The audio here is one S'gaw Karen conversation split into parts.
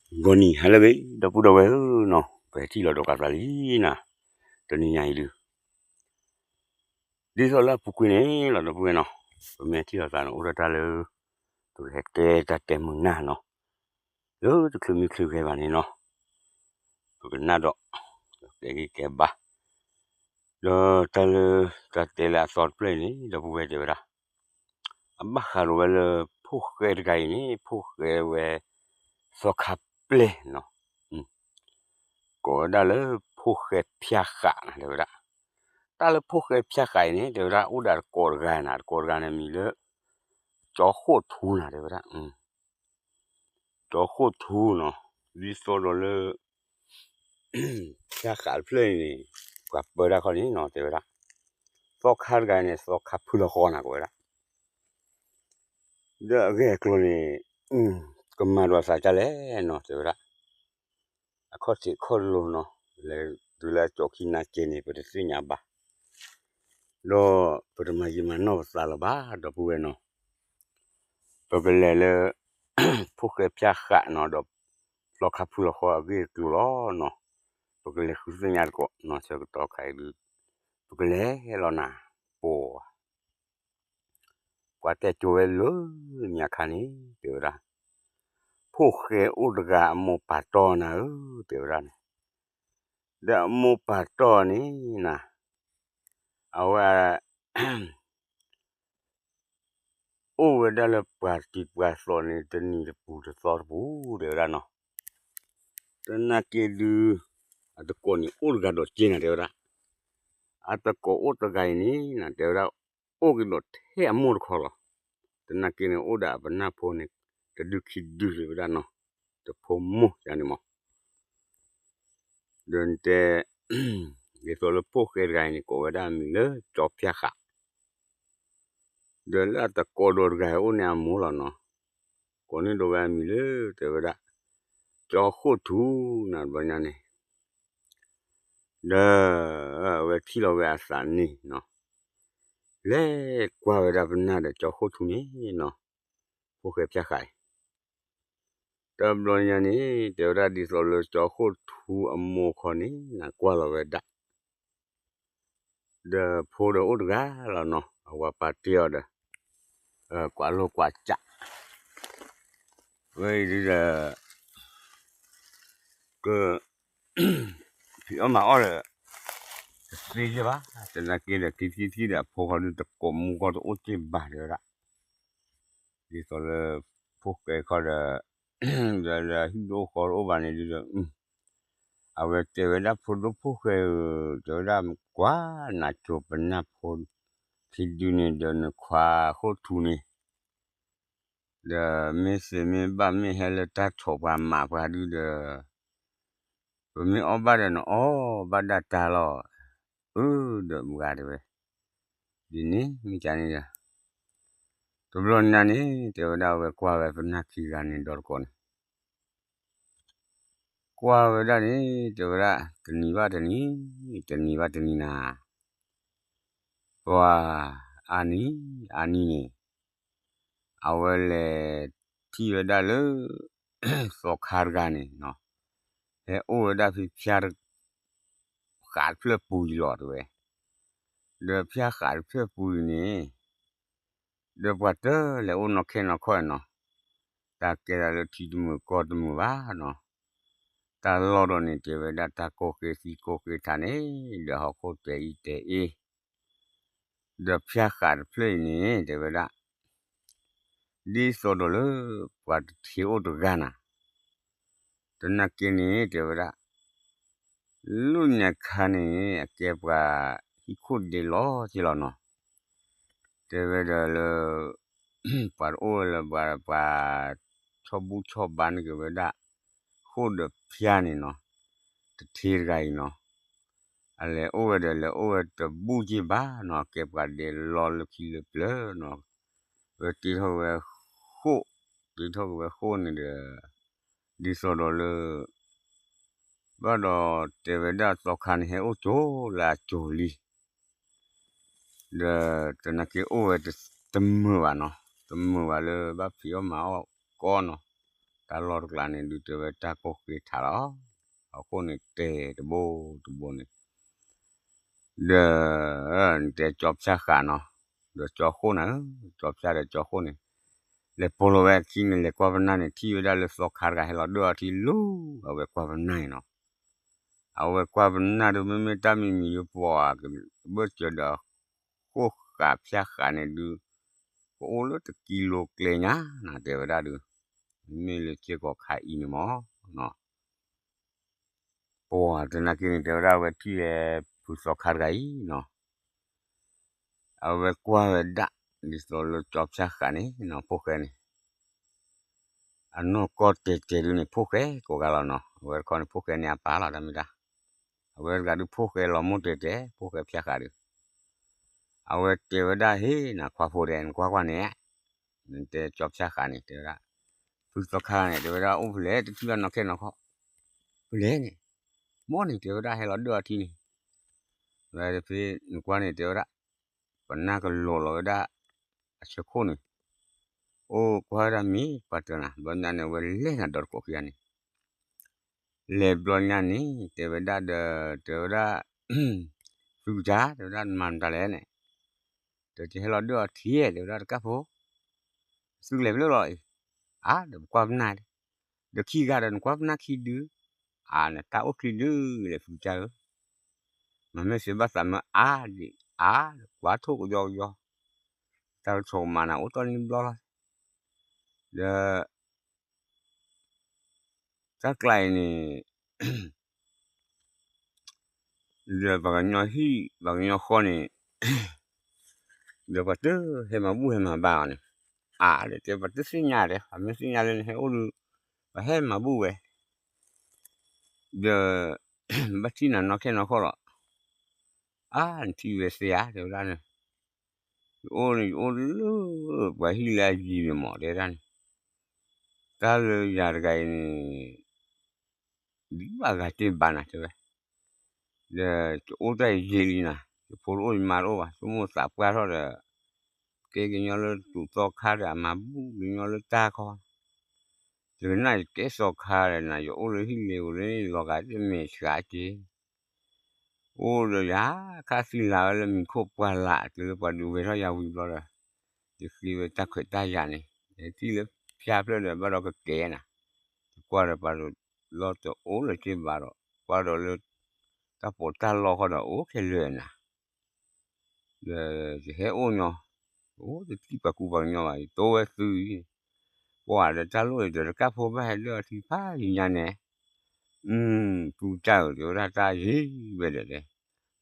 ဂီၤနံၤဟါလၢအဂ့ၤ ဒီပုၢ်ဒီဝဲၢ်ဧၢနီၤ, ပထံၣ်လိာ်သကိးသးလံနၤ, တနံၤညါအံၤဒုး ဒ်သိးလၢအပူၤကွံာ်န့ၣ်လီၤ ဒီပုၢ်ဝဲၢ်နီၤ, ပမ့ၢ်ထံၣ်လိာ်သးန့ၣ် အိၣ်ဒီးတၢ်လၢ ပကဟဲတဲတၢ်တဲမုာ်နၢ်နီၤ, လၢတချုးမုၢ်ချုးဂဲၤဘၣ်န့ၣ်နီၤ, ပကနၣ်ဒီး ကဲဂံၢ်ကဲဘါ, ဒီးတၢ်လၢ တၢ်တဲလၢအသီတဖျၢၣ်အံၤန့ၣ် ဒီပုၢ်ဝဲၢ်တဲဝဲဒၣ် အဘၣ်ဃးဒီးဝဲလၢ ဖိၣ်ဃဲတဂၤအံၤန့ၣ် ဖိၣ်ဃဲဝဲ သီခါပျဲၢ်နီၤ, ကိးဝဲဒၣ်လၢ ဖိၣ်ဃဲဖၠၣ်ဃးနၤ တဲဝဲဒၣ်, တၢ်လၢဖိၣ်ဃဲဖၠၣ်ဃးအံၤန့ၣ် တဲဝဲဒၣ်အိၣ်ဒီးတကိးတဂၤနၤ, တကိးတဂၤန့ၣ်မံၤလၢ ကၠီဃိၣ်ထူနၤ တဲဝဲဒၣ် ကၠီဃိၣ်ထူနီၤ, ဒ်သိးဒီးလၢ ဖၠၣ်ဃးတဖျၢၣ်အံၤန့ၣ် ပှၤပၢတၢ်ခီန့ၣ်နီၤ တဲဝဲဒၣ်, သီခါတဂၤန့ၣ် သီခါဖုလီၤဃီနၤ ကိးဝဲဒၣ်, ဒီးအဂ့ၢ်အကျိၤန့ၣ် ကမၤဒွးသးဒ်လဲၣ်နီၤ တဲဝဲဒၣ်, အခီၣ်ထံးခီၣ်လိၤနီၤ, လဲၤတုၤလၢအကၠီခံနၤက့ၤန့ၣ် ပတသ့ၣ်ညါဘၣ်, ဒီးပတမၤယံာ်မၤနီၢ်ပသးလၢၤဘၣ် ဒီပုၢ်ဝဲၢ်နီၤ, ပကလဲၤလၢ ဖိၣ်ဃဲဖၠၣ်ဃးနီၤ ဒီး သီခါဖုလီၤဃီအဂ့ၢ်အကျိၤလီၤနီၤ, ပကလဲၤဃုသ့ၣ်ညါသကိးနီၤ, ဆၢကတီၢ်ခါအံၤဒုး ပကလဲၤလီၤနၤ, ပှၤ ပှၤတဲကၠိဝဲလၢညါခါန့ၣ် တဲဝဲဒၣ်, ဖိၣ်ဃဲအိၣ်တဂၤအမိၢ်ပာ်တီၢ်နၤဧၢ တဲဝဲဒၣ်န့ၣ်, ဒီးအမိၢ်ပာ်တီၢ်န့ၣ်နၤ, အဝဲ အိၣ်ဝဲဒၣ်လၢပှၤတံၤပှၤသီန့ၣ် တနံၤတပူၤတသီတပူၤ တဲဝဲဒၣ်နီၤ, သနာ်က့ဒုး အတကိးန့ၣ်အိၣ်တဂၤဒီးက့နၤ တဲဝဲဒၣ်, အတကိးအိၣ်တဂၤအံၤန့ၣ်နၤ တဲဝဲဒၣ်, အိၣ်က့ၤဒီးထဲအမိၢ်တခီလီၤ, သနာ်က့န့ၣ်အိၣ်ဒီးအပနၢ်ဖိန့ၣ် တဒုခံဒု တဲဝဲဒၣ်နီၤ, တဖိမိၢ်ယၤန့ၣ်မး ဒီးနတဲ ဒ်သိးလၢဖိၣ်ဃဲတဂၤအံၤန့ၣ် ကိးဝဲဒၣ်အမံၤလၢကၠီဖၠၣ်ဃး, ဒီးလၢအတကိးဒီးတဂၤအိၣ်န့ၣ်အမိၢ်လီၤနီၤ, ကိးန့ၢ်ဒီးဝဲအမံၤလၢ တဲဝဲဒၣ် ကၠီဃိၣ်ထူနၤ တဘျီညါန့ၣ်, ဒီးအဝဲထံၣ်လီၤဝဲအသးန့ၣ်နီၤ, လဲၤကွၢ်ဝဲဒၣ်ပနၢ်ဒီးကၠီဃိၣ်ထူန့ၣ်နီၤ, ဖိၣ်ဃဲဖၠၣ်ဃးအံၤ တဘျီညါန့ၣ် တဲဝဲဒၣ်ဒ်သိးလၢကၠီဃိၣ်ထူအမိၢ်ခီန့ၣ် နကွၢ်လီၤဝဲဒၣ်, ဒီးဖိဒီးအိၣ်တဂၤလီၤနီၤ, အဝဲပာ်တ့ၢ်အီၤဒီး ကွၢ်လိာ်ကွၢ်စး, ဝဲအံၤဒုးဒီး က ဖံးအီၣ်မၤအီၣ်ဒီး တသ့ယဲၢ်ဘၣ်, သနာ်က့ဒီး ခံထံၣ်ထံၣ်ဒီးအဖိဃီဒုး တကိးမူကီၢ်တအိၣ်စ့ၢ်ဘၣ် တဲဝဲဒၣ်, ဒ်သိးလၢ ဖိၣ်ဃဲခီဒီး ဒီးလၢဟံၣ်ဒိၣ်ဃီတအိၣ်ဘၣ်န့ၣ်ဒုးဒီး အဝဲတဲဝဲဒၣ် ဖိဒိၣ်ဖိၣ်ဃဲဧၢ, တဲဝဲဒၣ် ကွၢ်နၤကၠိပနၢ်ဖိ ခံဒုန့ၣ်ဒီး နခွါဃိၣ်ထူန့ၣ် ဒီးမ့ၢ်သ့မ့ၢ်ဘၣ်မ့ၢ်ဟဲလၢတၢ်ထိးပှၤမးပှၤဒုးဒီး ပမ့ၢ်အီၣ်ဘၣ်ဒီးနအီၣ်ဘၣ်ဒၣ်တၢ်လီၤ. အၢ ဒီးမုၢ်ဂၤတဲဝဲ ဒ်န့ၣ်မ့ၢ်ကန့ၣ်ဒီး တဘျီညါန့ၣ် တဲဝဲဒၣ် အဝဲကွၢ်ဝဲပနၢ်ခံဂၤန့ၣ်ဒီတကိးန့ၣ် ကွၢ်ဝဲဒၣ်န့ၣ် တဲဝဲဒၣ် တနံၤဘၣ်တနံၤ တနံၤဘၣ်တနံၤနၤ ပှၤ အါနံၤ အါနံၤန့ၣ် အဝဲလဲၤထံၣ်ဝဲဒၣ်လၢ သီခါတဂၤန့ၣ် ဟဲအိၣ်ဝဲဒၣ်ဖဲဖၠၣ် ဃးတဖျၢၣ်ပူၤအံၤလီၤတဲဝဲ, ဒီးဖၠၣ်ဃးတဖျၢၣ်ပူၤအံၤန့ၣ် ဒီးပှၤတလဲၤအိၣ်နီၢ်ခဲနီၢ်ခီနီၤ, တၢ်ကဲဒၣ်လၢထံတမုာ်ကီၢ်တမုာ်ဘၣ်နီၤ, တၢ်လီၢ်ဒီးန့ၣ် တဲဝဲဒၣ်တၢ်ကိၢ်ဃ့သံကိၢ်ဃ့ထးန့ၣ် ဒီးဟီၣ်ခိၣ်တဲအံၤတဲအ့ ဒီးဖၠၣ်ဃးတဖျၢၣ်အံၤန့ၣ် တဲဝဲဒၣ် ဒ်သိးဒီးလၢ ပှၤတထံၣ်အိၣ်တဂၤနၤ, သနာ်က့န့ၣ် တဲဝဲဒၣ် လၢညါခါန့ၣ် အကဲပှၤဟံၣ်ခိၣ်ဒဲးလီၤက့လီၤနီၤ, တဲဝဲဒီးလၢ ပှၤတအိၣ်လၢၤဘၣ် ပှၤဆီၣ်ဘူၣ်ဆီၣ်ဘါန့ၢ်က့ၤဝဲဒၣ် ဃိၣ်ဒီးဖၠၣ်န့ၣ်နီၤ, တထံတဂၤအံၤနီၤ, အလဲၤအိၣ်ဝဲဒီးလဲၤအိၣ်ဝဲတဘူၣ်က့ဘၣ်နီၤ, ကဲပှၤဒဲးလီၤလၢခံလၢပျၢၤနီၤ, ဝဲတ့ထီၣ်ဝဲဃိၣ်, တ့ထီၣ်က့ၤဝဲဃိၣ်န့ၣ်ဒီး ဒ်သိးဒီးလၢ ဘၣ်ဒီးတဲဝဲဒၣ်သီခါန့ၣ်ဟဲအိၣ်ကၠိလၢအကၠိလံ ဒီးသနာ်က့အိၣ်ဝဲတမုာ်ဘၣ်နီၤ, တမုာ်ဘၣ်လၢဘၣ်ဖံးအီၣ်မၤအီၣ်ကီနီၤ, တၢ်လီၢ်တကျါန့ၣ်ဒုးတဲဝဲတၢ်ကိၢ်ဃ့ထးလီၤ. အဃိန့ၣ်တဲတဘိတဘိန့ၣ် ဒီး နတဲကၠီဖၠၣ်ဃးနီၤ, ဒီးကၠီဃိၣ်နၤဧၢ, ကၠီဖၠၣ်ဒီးကၠီဃိၣ်န့ၣ် လဲၤပိာ်လီၤဝဲအခံန့ၣ် လဲၤကွၢ်ပနၢ်န့ၣ် ထံၣ်ဝဲဒၣ်လၢသီခါတဂၤဟဲလီၤဒၢၣ်အီထံလီၤ, အဝဲကွၢ်ပနၢ်အံၤနီၤ. အဝဲကွၢ်ပနၢ်ဒုး မ့မ့ၢ်တၢ်မံၤမံၤဒုး ပှၤကဘၢၣ်စၢၤဒီး ဃိၣ်ဃးဖၠၣ်ဃးန့ၣ်ဒုး ကအိၣ်လၢတကံလိကျဲညါနၤ တဲဝဲဒၣ်ဒုး, မ့မ့ၢ်လၢစ့ၢ်ကီးခါအံၤန့ၣ်မး ပှၤတနာ်က့န့ၣ် တဲဝဲဒၣ်အဝဲထံၣ်ဝဲ ဖုသီခါတဂၤအံၤနီၤ, အဝဲကွၢ်ဝဲဒၣ် ဒ်သိးလၢကၠီဖၠၣ်ဃးန့ၣ်နီၤ ဖိၣ်ဃဲန့ၣ် အနီၢ်ကီၢ်တဲာ်တဲာ်ဒုးန့ၣ် ဖိၣ်ဃဲကိးဂၤလီၤနီၤ, အဝဲတခီန့ၣ် ဖိၣ်ဃဲန့ၣ်အပၢ်လီၤ တၢ်မ့ၢ်တၢ်, အဝဲတဂၤဒုးဖိၣ်ဃဲလီၤမိၢ်တဲာ်တဲာ် ဖိၣ်ဃဲဖၠၣ်ဃးဒုး, အဝဲတဲဝဲဒၣ် ဟ့ၣ် နခွါဖိဒီး နကွၢ်ကွၢ်န့ၣ် နတဲကၠီဖၠၣ်ဃးန့ၣ် တဲဝဲဒၣ်, ဖုသီခါန့ၣ် တဲဝဲဒၣ် အိၣ်ဖဲလဲၣ် တထံၣ်ဘၣ်နီၢ်ခဲနီၢ်ခီ, ဖဲလဲၣ်န့ၣ်, မ့ၢ်န့ၣ် တဲဝဲဒၣ် ဟဲလီၤဒၢၣ်အီထံန့ၣ်, ဝဲတဖဲ နကွၢ်န့ၣ် တဲဝဲဒၣ် ပနၢ်ကလိၤလီၤဝဲဒၣ် အဆၢခိၣ်န့ၣ်, အိၣ်ကွၢ်ဝဲဒၣ်မ့ၢ်ပှၤတၢၢ်နၤ ဘျီညါန့ၣ် အဝဲလဲၤနၤဒီးတကိးခံဂၤန့ၣ် လဲၤဘျီညါန့ၣ် တဲဝဲဒၣ်ဒီး တဲဝဲဒၣ် သုကစၢ် တဲဝဲဒၣ် နမၤမတၤလဲၣ်န့ၣ်, ဒီးကဟဲလီၤဒၢၣ်အီထံ တဲဝဲဒၣ် တကၢ်ဖိ, သုလဲၤဖဲလဲၣ်လီၤအံၤ, အါ ဒီးပကွၢ်ပနၢ်ဒီး ဒီးခံဂၤဒီးနကွၢ်ပနၢ်ခံဒု, အါ နတၢ်အိၣ်ချံဒုလဲၣ် သုကစၢ်ဧၢ, မ့မ့ၢ်စံးဘၣ်သးမၢအါဒံး အါ ကွၢ်ထိၣ်ကယီကယီ, တၢ်ကဆီကမၤနၤအိၣ်တ့ၢ်လံဘျီလီၤ, ဒီး တၢ်ကျါအံၤန့ၣ် ဒီးပှၤကညီဟံၣ် ပှၤကညီဃီန့ၣ် ဒီးပှၤတဟဲမၤဘူၣ်ဟဲမၤဘါအီၤန့ၣ်, အါ ဒီးတဲပှၤတသ့ၣ်ညါဒီး ပှၤမ့ၢ်သ့ၣ်ညါလၢနဟဲအိၣ်ဒီး ပှၤဟဲမၤဘူၣ်ဝဲ, ဒီး ဘၣ်ထံၣ်နၤနီၢ်ခဲနီၢ်ခီလီၤ, အါ နထံၣ်ဝဲသ့ဧါ တဲဝဲဒၣ်န့ၣ်, ယအိၣ်န့ၣ် ယအိၣ်လၢ ပှၤဟံၣ်လၢအယံၤန့ၣ်မး တဲဝဲဒၣ်န့ၣ်, တၢ်လၢယၤတဂၤအံၤန့ၣ် ဒ်ဘၣ်ဂၤတ့ၢ်ဘၣ်နၤတဲဝဲ, ဒီးယအိၣ်တၢ်ယံာ်လံနၤ, ယဖိတအိၣ်ယမါတအိၣ်ဘၣ်, ဆိကမိၣ်သးပှၢ်ထီၣ်ဒီး ကဲကညီလၢတူးသီခါဒီးအမၤဘူၣ်ကညီလၢတၢ်ခီ, ယကနၣ်ယကဲသီခါဒီးနၤ ယအိၣ်လၢဟံၣ်လ့ၤဧိၤလၢလီၤဂာ်တမဲာ်ဆှးက့ၤ အိၣ်ဒီးယၤ ခါသံလၤဝဲလၢမံၤခိၣ်ပှၢ်လၢ် တုၤလၢပှၤဒုးဝဲထီၣ်ယၤဝံၤဘျီဒီး ယဃ့ဝဲတၢ်ခွဲးတၢ်ယာ်န့ၣ် ယထံၣ်လၢဖၠါဖျၢၣ်ဒီးဘၣ်ဒီးကကဲနၤ, ယကွၢ်ဒီးပှၤလီၤတအိၣ်လၢၤက့ဘၣ်ဒီး ကွၢ်ဒီးလၢ တၢ်ပီးတၢ်လီခီဒီးအိၣ်ခဲလၢာ်နၤ ဒီးယဟဲအိၣ်ညီ, အိၣ်တထံၣ်ပှၤကူပှၤကညီဘၣ် ယတိဝဲသုအံၤ, ပှၤဒီးတၢ်လိၣ်အံၤဒီး တကၢ်ဖိဘၣ်ဟဲဒၢၣ်အီထံဖးယံၤညါန့ၣ်, အု ပူတၢ်ဧၢ တဲဝဲဒၣ်တၢ်ယံၤဝဲဒီးတဲ,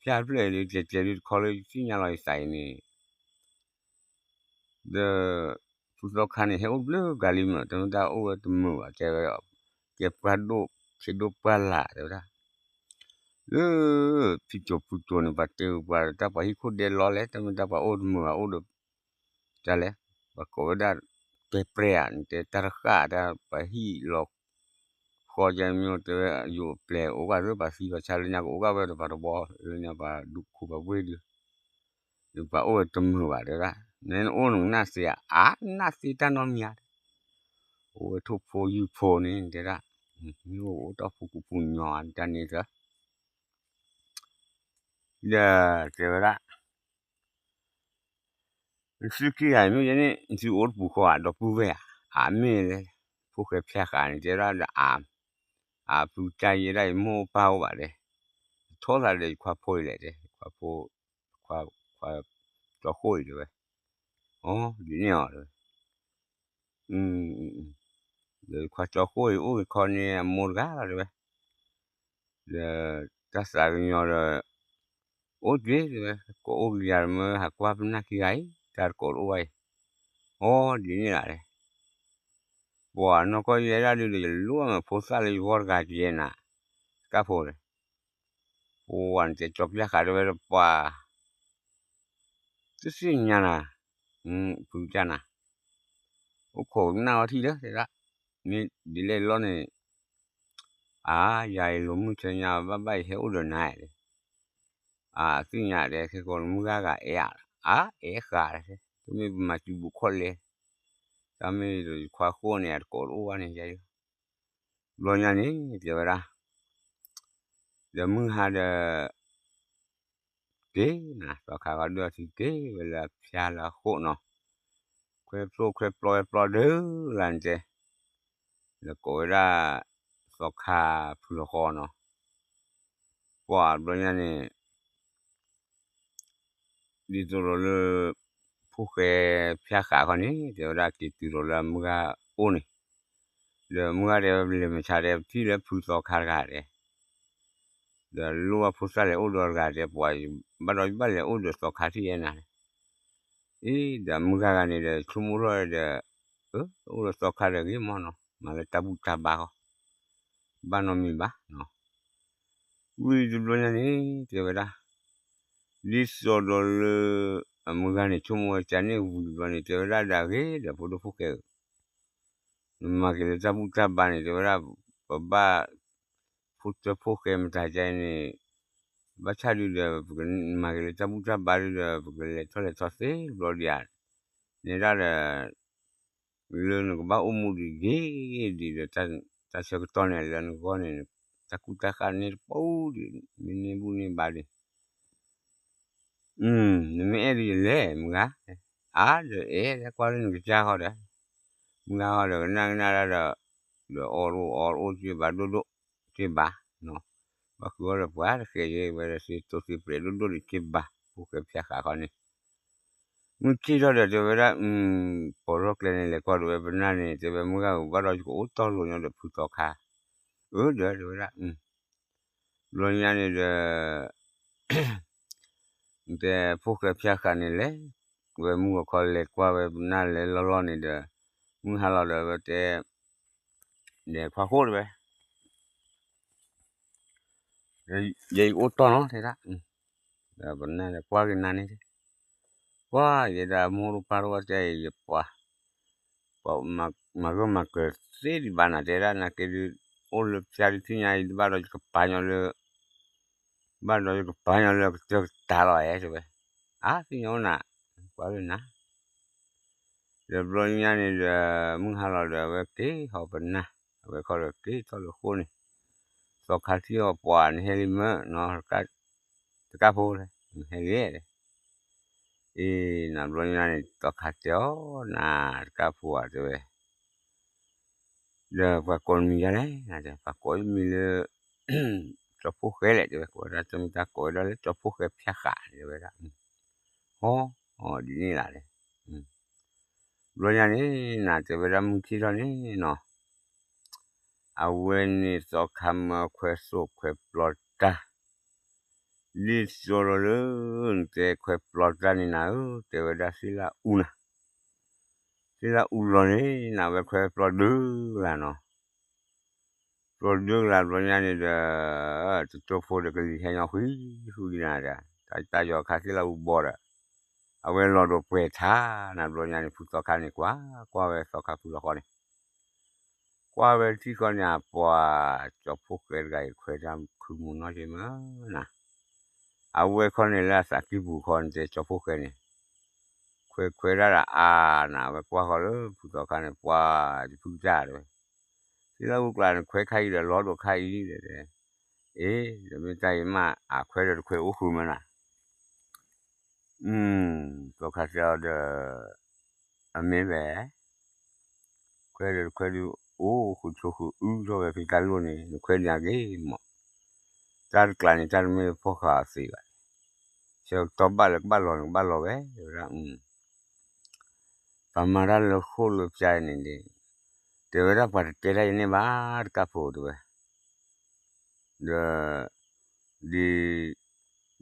ဖၠါဖျၢၣ်အံၤဒုး ကျဲၤကျဲၤဒုးတခီလၢယသ့ၣ်ညါလီၤယသးအံၤန့ၣ် ဒီး ဖုသီခါန့ၣ် ဟဲအိၣ်တဘျုးဂၤလံမ့ၢ် တမ့ၢ်တၢ်အိၣ်ဝဲတမုာ်ဘၣ် တဲဝဲ, ကဲပှၢ်ဒိၣ် ဆ့ဒိၣ်ပှၢ်လၢ် တဲဝဲဒၣ်, လၢ ဖံကၠိဖုကၠိန့ၣ် ပှၤတဲပှၤတၢ်ပှၤဟံၣ်ခိၣ်ဒဲလီလဲၣ် တမ့ၢ်တၢ်ပှၤအိၣ်တမုာ်ဘၣ်အိၣ်ဒီး တၢ်လဲၣ်, ပှၤကိးဝဲဒၣ် တဲပြဲအါ နတဲတၢ်တဃၣ်တၢ်ပှၤဟံၣ်လီၤ ဃီကဲမ့ၢ်တဲဝဲ ယိၤပျဲၤအိၣ်ဘၣ်သ့ၣ်ပှၤသံပှၤဆါလၢညါကအိၣ်ဘၣ်ဝဲဒီးပှၤတဘီ လၢညါပှၤဒူခိၣ်ပှၤဝ့ၢ်ဒုး, ဒီးပှၤအိၣ်ဝဲတမုာ်ဘၣ်တဲဒၣ်, နဲနအိၣ်နကနၣ်သ့ဧါ အါနနၣ်သ့တၢ်နီတမံၤဧါ, အိၣ်ဝဲထိၣ်ဖိယုၢ်ဖိန့ၣ်တဲဒၣ်, မ့ၢ်အိၣ်အိၣ်တၢ်ဖိကူပူၤညီတၢ်န့ၣ်သၢ ဒီးတဲဝဲဒၣ် နသုခံဂၤမ့ၢ်ယဲန့ၣ် နသုအိၣ်တပူၤဃီဧါ ဒီပုၢ်ဝဲၢ်ဧါ, အမ့ၢ်လဲၣ်, ဖိၣ်ဃဲဖၠါဃးန့ၣ် တဲဒၣ်ဒီးအါ, အါဖုကၢ်ယဲဒၣ်အံၤမိၢ်ပၢ်အိၣ်ဘၣ်တဲ, ထီၣ်သးဒီးယခွါဖိအံၤလဲၣ်တဲ, ခွါဖိ, ခွါ, ခွါ, ကၠီဃိၣ်အံၤတဲဝဲ, အီ ဒ်န့ၣ်အီၤတဲဝဲ ဒီးယခွါကၠီဃိၣ်အံၤအိၣ်ဂ့ၤခီန့ၣ် အမိၢ်တဂၤလီၤတဲဝဲ, ဒီးတၢ်သးကညီၤဒီး အိၣ်က့ၤတဲဝဲ, ကိးအိၣ်က့ၤယၤတမၢ ဟးကွၢ်ပနၢ်ခံဂၤအံၤ တၢ်တကိးတအိၣ်ဘၣ်အံၤ, အီ ဒ်န့ၣ်လၢ်တဲ, ပှၤနီၢ်ကီၢ်ယဲဒၣ်ဒုးဒီး ယလိၣ်အမ့ၢ်ဖိသၣ်လၢယဂီၢ်တဂၤကယဲနၤ, တကၢ်ဖိဒီး ပှၤန့ၣ်တဲကၠီပျၢ်ဃးတဲဝဲဒီးပှၤ တသ့ၣ်ညါနၤ, ဖုကၢ်နၤ, အိၣ်ခိးကနၣ်အီထံလၢတဲဒၣ်, မ့ၢ်ဒ်လဲၣ်လီၤန့ၣ်, အါ ယၤအံၤလိာ်မုၢ်ဆဲညါဘၣ်ဘၣ် ယဟဲအိၣ်ဒီးနၤတဲ, အါ သ့ၣ်ညါတဲ ခဲကိးနမုၢ်ဂၤဂၤအဲၣ်ဧါ, အါ အဲၣ်ဃာ်တဲ, တမ့ၢ်ပမၤစုဘူးခီၣ်လဲ, တၢ်မ့ၢ်ဒီးယခွါဃိၣ်န့ၣ် အတကိးတအိၣ်ဘၣ်န့ၣ် ယၤ ဘျီညါန့ၣ် တဲဝဲဒၣ်, ဒီးမုၢ်ဟါဒီး က့ၤနၤ သီခါဃီဒုၣ်အထံက့ၤဝဲလၢအဖၠါလၢအဃိၣ်နီၤ, ခွဲဖျိခွဲပျီဝဲပျီဒုလၢန့ၣ်တဲ, ဒီးကိးဝဲဒၣ် သီခါဖုလီၤဃီနီၤ, ပှၤဘျီညါန့ၣ် ဒ်သိးဒီးလၢ ဖိၣ်ဃဲဖၠါဃးခီန့ၣ် တဲဝဲဒၣ်က့ၤတုၤဒီးလၢအမုၢ်ဂၤအိၣ်န့ၣ်, ဒီးမုၢ်ဂၤတဲဝဲပလဲၤမုၢ်ဆါတဲ ပထံၣ်လၢဖုသီခါတဂၤတဲ, ဒီးလိၣ်ဘၣ်ဖိသၣ်လဲၤအိၣ်ဒီးတဂၤတဲ ပှၤဘၣ်ဒီးယဘၣ်လဲၤအိၣ်ဒီးသီခါထံၣ်ယဲနၤ, အ့ဒီးမုၢ်ဂၤဂၤန့ၣ်ဒီးဆိကမိၣ်ထီၣ်ဒီး, အိၣ်ဒီးသီခါဒီးဂ့ၤမီၢ်နီၤ မၤလၢတၢ်ဘူၣ်တၢ်ဘါဃီ, ဘၣ်နီတမံၤဘၣ်နီၤ, ဝံၤတဘျီညါန့ၣ် တဲဝဲဒၣ်, ဒ်သိးဒီးလၢ အမုၢ်ဂၤန့ၣ်ဆိကမိၣ်ဝဲကန့ၣ်ဝံၤတဘျီန့ၣ် တဲဝဲဒၣ်ဒီးအဂ့ၤဒီးဖိဒိၣ်ဖိၣ်ဃဲဧၢ, နမၤက့ၤလၢတၢ်ဘူၣ်တၢ်ဘါန့ၣ် တဲဝဲဒၣ်, ပဘၣ် ဖိတၢဖိၣ်ဃဲမတၤကန့ၣ်, ဘၣ်ဆၣ်ဒုဒီး ပကမၤက့ၤလၢတၢ်ဘူၣ်တၢ်ဘါဒုဒီး ပကလဲၤထီၣ်လဲၤထီသ့တဘျီဒံးဧါ, နဲဒၣ်ဒီး လၢနကဘၣ်အိၣ်မူဒံးဂ့ၤဒံးဒီး တၢ်ဆၢကတီၢ်န့ၣ်လၢနဂီၢ်န့ၣ် တၢ်ကူၣ်တၢ်ဃၣ်န့ၣ်တပူၤဒံး မ့ၢ်န့ၢ်ဘူၣ်န့ၢ်ဘါဒံး နမ့ၢ်အဲၣ်ဒုးယလဲၤမုၢ်ဂၤ, အါဒီးအဲၣ်ကွၢ်လၢနကစၢ်ဃီဒီး, မုၢ်ဂၤဃီဒီးကနၣ်ကနၣ်ဒၣ်ဒီး, ဒီးအီၣ်တအိၣ်အီတအိၣ်က့ဘၣ်ဒိၣ်ဒိၣ်က့ဘၣ်, ဘၣ်ဃုအီၣ်ဒီးပှၤတဃဲးယဲဝဲဒီးသ့တိသ့ပြဲးဒိၣ်ဒိၣ်ဒံးက့ဘၣ် ဖိၣ်ဃဲဖၠါဃးခီန့ၣ် မုၢ်ထံၣ်ထီၣ်ဒီးတဲဝဲဒၣ်, ပိာ်ထီၣ်ကျဲန့ၣ် လဲၤကွၢ်ဒိးဝဲပနၢ်န့ၣ် တဲဝဲမုၢ်ဂၤဧၢ ဘၣ်ဒီးယကအိၣ်တီၢ်လိာ်ညီဒီးဖုသီခါ, အၢဒီးတဲဝဲဒၣ်, ဘျီညါန့ၣ်ဒီး တဲဖိၣ်ဃဲဖၠါဃးန့ၣ်လဲၤ, ဝဲမုၢ်ဂီၤခီလဲၤကွၢ်ဝဲပနၢ်လဲၤလီၢ်လီၢ်န့ၣ်ဒီး, မုၢ်ဟါလီၤဒီးဝဲတဲ, ဒီးခွါဃိၣ်တဲဝဲ ယဲယကအိၣ်တီၢ်နီၤတဲဒၣ်, ဒီးပနၢ်ဒီးကွၢ်က့ၤနၤန့ၣ်, ကွၢ်ယဲဒၣ်မိၢ်တပၢ်တဝီတဲအံၤယပှၤ, ပှၤမၤဂၢၢ်မၤကျၢၤသ့ဒံးဘၣ်နၤတဲဒၣ် နာ်က့ဒုး, အိၣ်လၢဖၠါဒုးထံၣ်ညါအံၤ ဘၣ်ဒီးယကပာ်ညီလၢ, ဘၣ်ဒီးယကပာ်ညီလၢကတၢၢ်ကတၢၢ်လီၤဧဲတဲဝဲ, အါသ့ၣ်ညါအိၣ်နၤ, ကွၢ်လၢနၤ ဒီးဘျီညါန့ၣ်ဒီး, မုၢ်ဟါလီၤဒီးအဝဲက့ၤဟီပနၢ်, အဝဲခီဒီးက့ၤထီၣ်လၢဃိၣ်န့ၣ်, သီခါထံၣ်အီၤပှၤနဟဲလံမၢနီၤ, တကၣ်ဖိလဲၣ်, နဟဲလံ, အ့ နဘျီညါန့ၣ် သီခါတဲအီၤနၤတကၣ်ဖိဧါတဲဝဲ ဒီးပှၤကိးနမံၤဒ်လဲၣ်, ပှၤကိးယမံၤလၢ ကၠီဖိၣ်ဃဲလဲၣ်တဲဝဲ, ကိးဝဲဒၣ်တမ့ၢ်တၢ်ကိးဝဲဒၣ်လၢကၠီဖိၣ်ဃဲဖၠါဃးတဲဝဲဒၣ်, ဟီ, ဒ်န့ၣ်လၢ်လဲၣ်, ဘျီညါန့ၣ် နတဲဝဲဒၣ်မုၢ်ထံၣ်ထီၣ်န့ၣ်နီၤ, အဝဲန့ၣ်သီခါမၢခွဲသိၣ်ခွဲပျီတၢ် ဒ်သိးဒီးလၢ နတဲခွဲပျီတၢ်န့ၣ်နၤဧၢ, တဲဝဲဒၣ်သ့ၣ်လၢအူနၤ, သ့ၣ်လၢအူလီၤန့ၣ် နဝဲခွဲပျီဒုကလးနီၤ, ပျီဒုကလးဘျီညါန့ၣ်ဒီး, တကၠိဖိဒီးကလံၤဟဲညီဃံဃုဒံးနၤဒီး, တၢ်ယီၤခါသ့ၣ်လၢအူဘီဒီး, အဝဲလီၤဒိးပှဲၤထါနၤဘျီညါန့ၣ် ဖုသီခါန့ၣ် ကွၢ်ကွၢ်ဝဲသီခါဖုလီၤဃီန့ၣ် ကွၢ်ဝဲထံၣ်ဃီန့ၣ် အပှၤကၠီဖိၣ်ဃဲတဂၤအံၤ ခွဲးတၢ်ခုမူနီၢ်က့မၢနၤ, အဝဲခီန့ၣ်လၢအသးကံၢ်ပူၤခီန့ၣ် တဲကၠီဖိၣ်ဃဲန့ၣ်, ခွဲးခွဲးဒၣ်ဒီးအါနၤ အဝဲကွၢ်ဃီလၢဖုသီခါန့ၣ် ပှၤယဖုကစၢ်တဲဝဲ, သ့ၣ်လၢအူကျါန့ၣ် ခွဲးခါအံၤဒီးလီၤဒိးခါအံၤဒီး, အ့ ဒီးမ့ၢ်တၢ်အံၤမးအခွဲးဒီးတခွဲးအိၣ်ဃုာ်မၢနၤ သီခါတဲအီၤဒီး, အမ့ၢ်ဝဲ, ခွဲးဒီးတခွဲးဒုး အိၣ်ဃုာ်ဆိးဃုာ်အုၣ်ထီၣ်ဝဲဖဲတၢ်လိၣ်န့ၣ် နခွဲးဒုးအဂ့ၤမး, တၢ်တကျးန့ၣ် တၢ်တမ့ၢ်ဖီၣ်ဃာ်အီၤသ့ဘၣ်, ဆၢကတီၢ်ဘၣ်လၢကဘၣ်လီၤန့ၣ် ကဘၣ်လီၤဝဲဝဲဒၣ် ပမၤတၢ်လၢဃိၣ်လၢဖၠါန့ၣ်, တဲဝဲဒၣ်ပှၤတတဲတၢ်ယန့ၣ်ဘၣ် တကၣ်ဖိတဲဝဲ, ဒီး, ဒ်, ဒ်သိး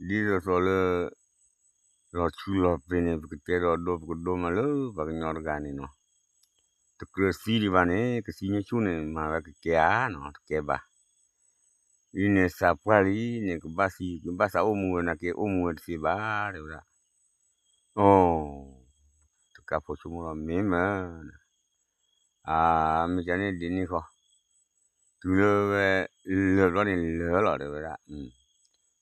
သိးလၢ, လီၤဆူလီၤပ့ၤန့ၣ် ပကတဲဒီးဒိပကဒိမးလၢပှၤကညီတဂၤန့ၣ်နီၤ, တကြၢးသံဒံးဘၣ်န့ၣ် ကသံန့ၢ်ဆူၣ်န့ၣ် မၤဝဲကကဲဧါနီၤ တကဲဘၣ် အံၤန့ၣ်သးပှၢ်လံန့ၣ် ကဘၣ်သံ ကဘၣ်သးအိၣ်မူဝဲနာ်က့ အိၣ်မူဝဲတသ့ဘၣ် တဲဝဲဒၣ်, အိ, တကၣ်ဖိဆိကမိၣ်လီၤမ့ၢ်မၢ, အမ့ၢ်ကန့ၣ်ဒ်န့ၣ်ဃီ, တုၤလၢဝဲ, လၢာ်ဘျီန့ၣ်လၢာ်လီၤတဲဝဲဒၣ်,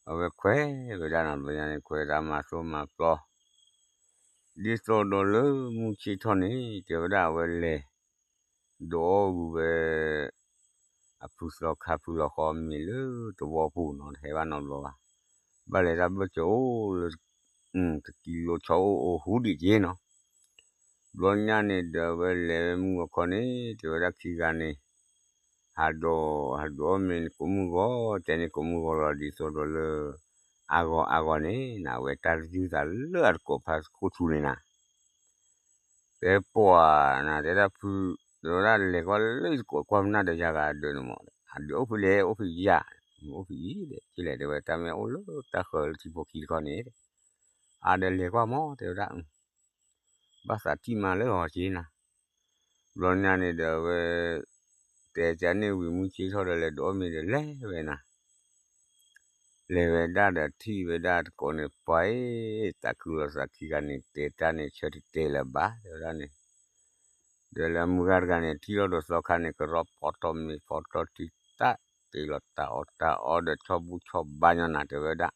အဝဲခွဲးဝဲဒၣ်နီၤ ဘျီညါန့ၣ် ခွဲးတၢ်မၤသိၣ်မၤပျီ ဒ်သိးဒီးလၢမုၢ်ဆ့ၣ်ထီၣ်န့ၣ် တဲဝဲဒၣ်အဝဲလဲၤ, ဒီးအီၣ်ဂုာ်ဝဲ, အဖုသီခါဖုလီၤဃီမ့ၢ်လၢတဝီပူၤနီၤ တဟဲဘၣ်နီတဘျီဘၣ်. ဘၣ်လဲၤတၢ်ဘၢၣ်စၢၤအိၣ်လၢ တကံလိဆီအိၣ်အိၣ်ဟူဒံးက့နီၤ. ဘျီညါန့ၣ်ဒီးဝဲလဲၤဝဲမုၢ်အခီန့ၣ် တဲဝဲဒၣ်ခံဂၤန့ၣ် ဟးဒိး ဟးဒိးအီၣ်မ့ၤန့ၣ်ကိးမုၢ်ဂီၤ တဲန့ၣ်ကိးမုၢ်ဂီၤလီၤ ဒ်သိးဒီးလၢ အါဂီၢ်အါဂီၢ်န့ၣ် နဝဲတၢ်တယုၢ်သးလၢအတကိးဖးခိၣ်ထူန့ၣ်နၤ တဲပှၤနၤ တဲဒၣ်ဖု တဲဝဲဒၣ်လဲၤကွၢ်လၢယကိးကွၢ်မနၣ်ဒီးယၤဂၤဒၢးန့ၣ်မး အဒုးအိၣ်ဖဲလဲၣ် အိၣ်ဖဲယၤ အိၣ်ဖဲအံၤဒီး ကလဲၣ်တဲဝဲတၢ်မ့ၢ်အိၣ်လၢတၢ်ဃၢၤလၢထံဖိခံတခီန့ၣ် အါဒီးလဲၤကွၢ်မး တဲဝဲဒၣ် ဘၣ်သးထံၣ်မါလၢအီၤက့နၤ ဘျီညါန့ၣ်ဒီးဝဲ တဲကန့ၢ်ဝံၤမုၢ်ဆ့ၣ်ထီၣ်ဒီးလဲၤဒိးအီၣ်မ့ၤဒီးလဲၤဝဲနၤ လဲၤဝဲဒၣ်ဒီးထံၣ်ဝဲဒၣ်တကိးန့ၣ် ပှၤအ့ၣ် သးခုလီၤသးခံဂၤန့ၣ် တဲတၢ်န့ၣ်ဆၢတတဲလၢၤဘၣ် တဲဝဲဒၣ်န့ၣ် ဒီးလၢအမုၢ်ဂၤတဂၤန့ၣ် ထံၣ်လီၤဒီးသီခါန့ၣ် ကရီဖီထီၣ်မ့ၤဖီထီၣ်ထံတၢ် တ့လီၤတၢ်အီၣ်တၢ်အီဒီးဆီဘူဆီဘါညီနၤ တဲဝဲဒၣ်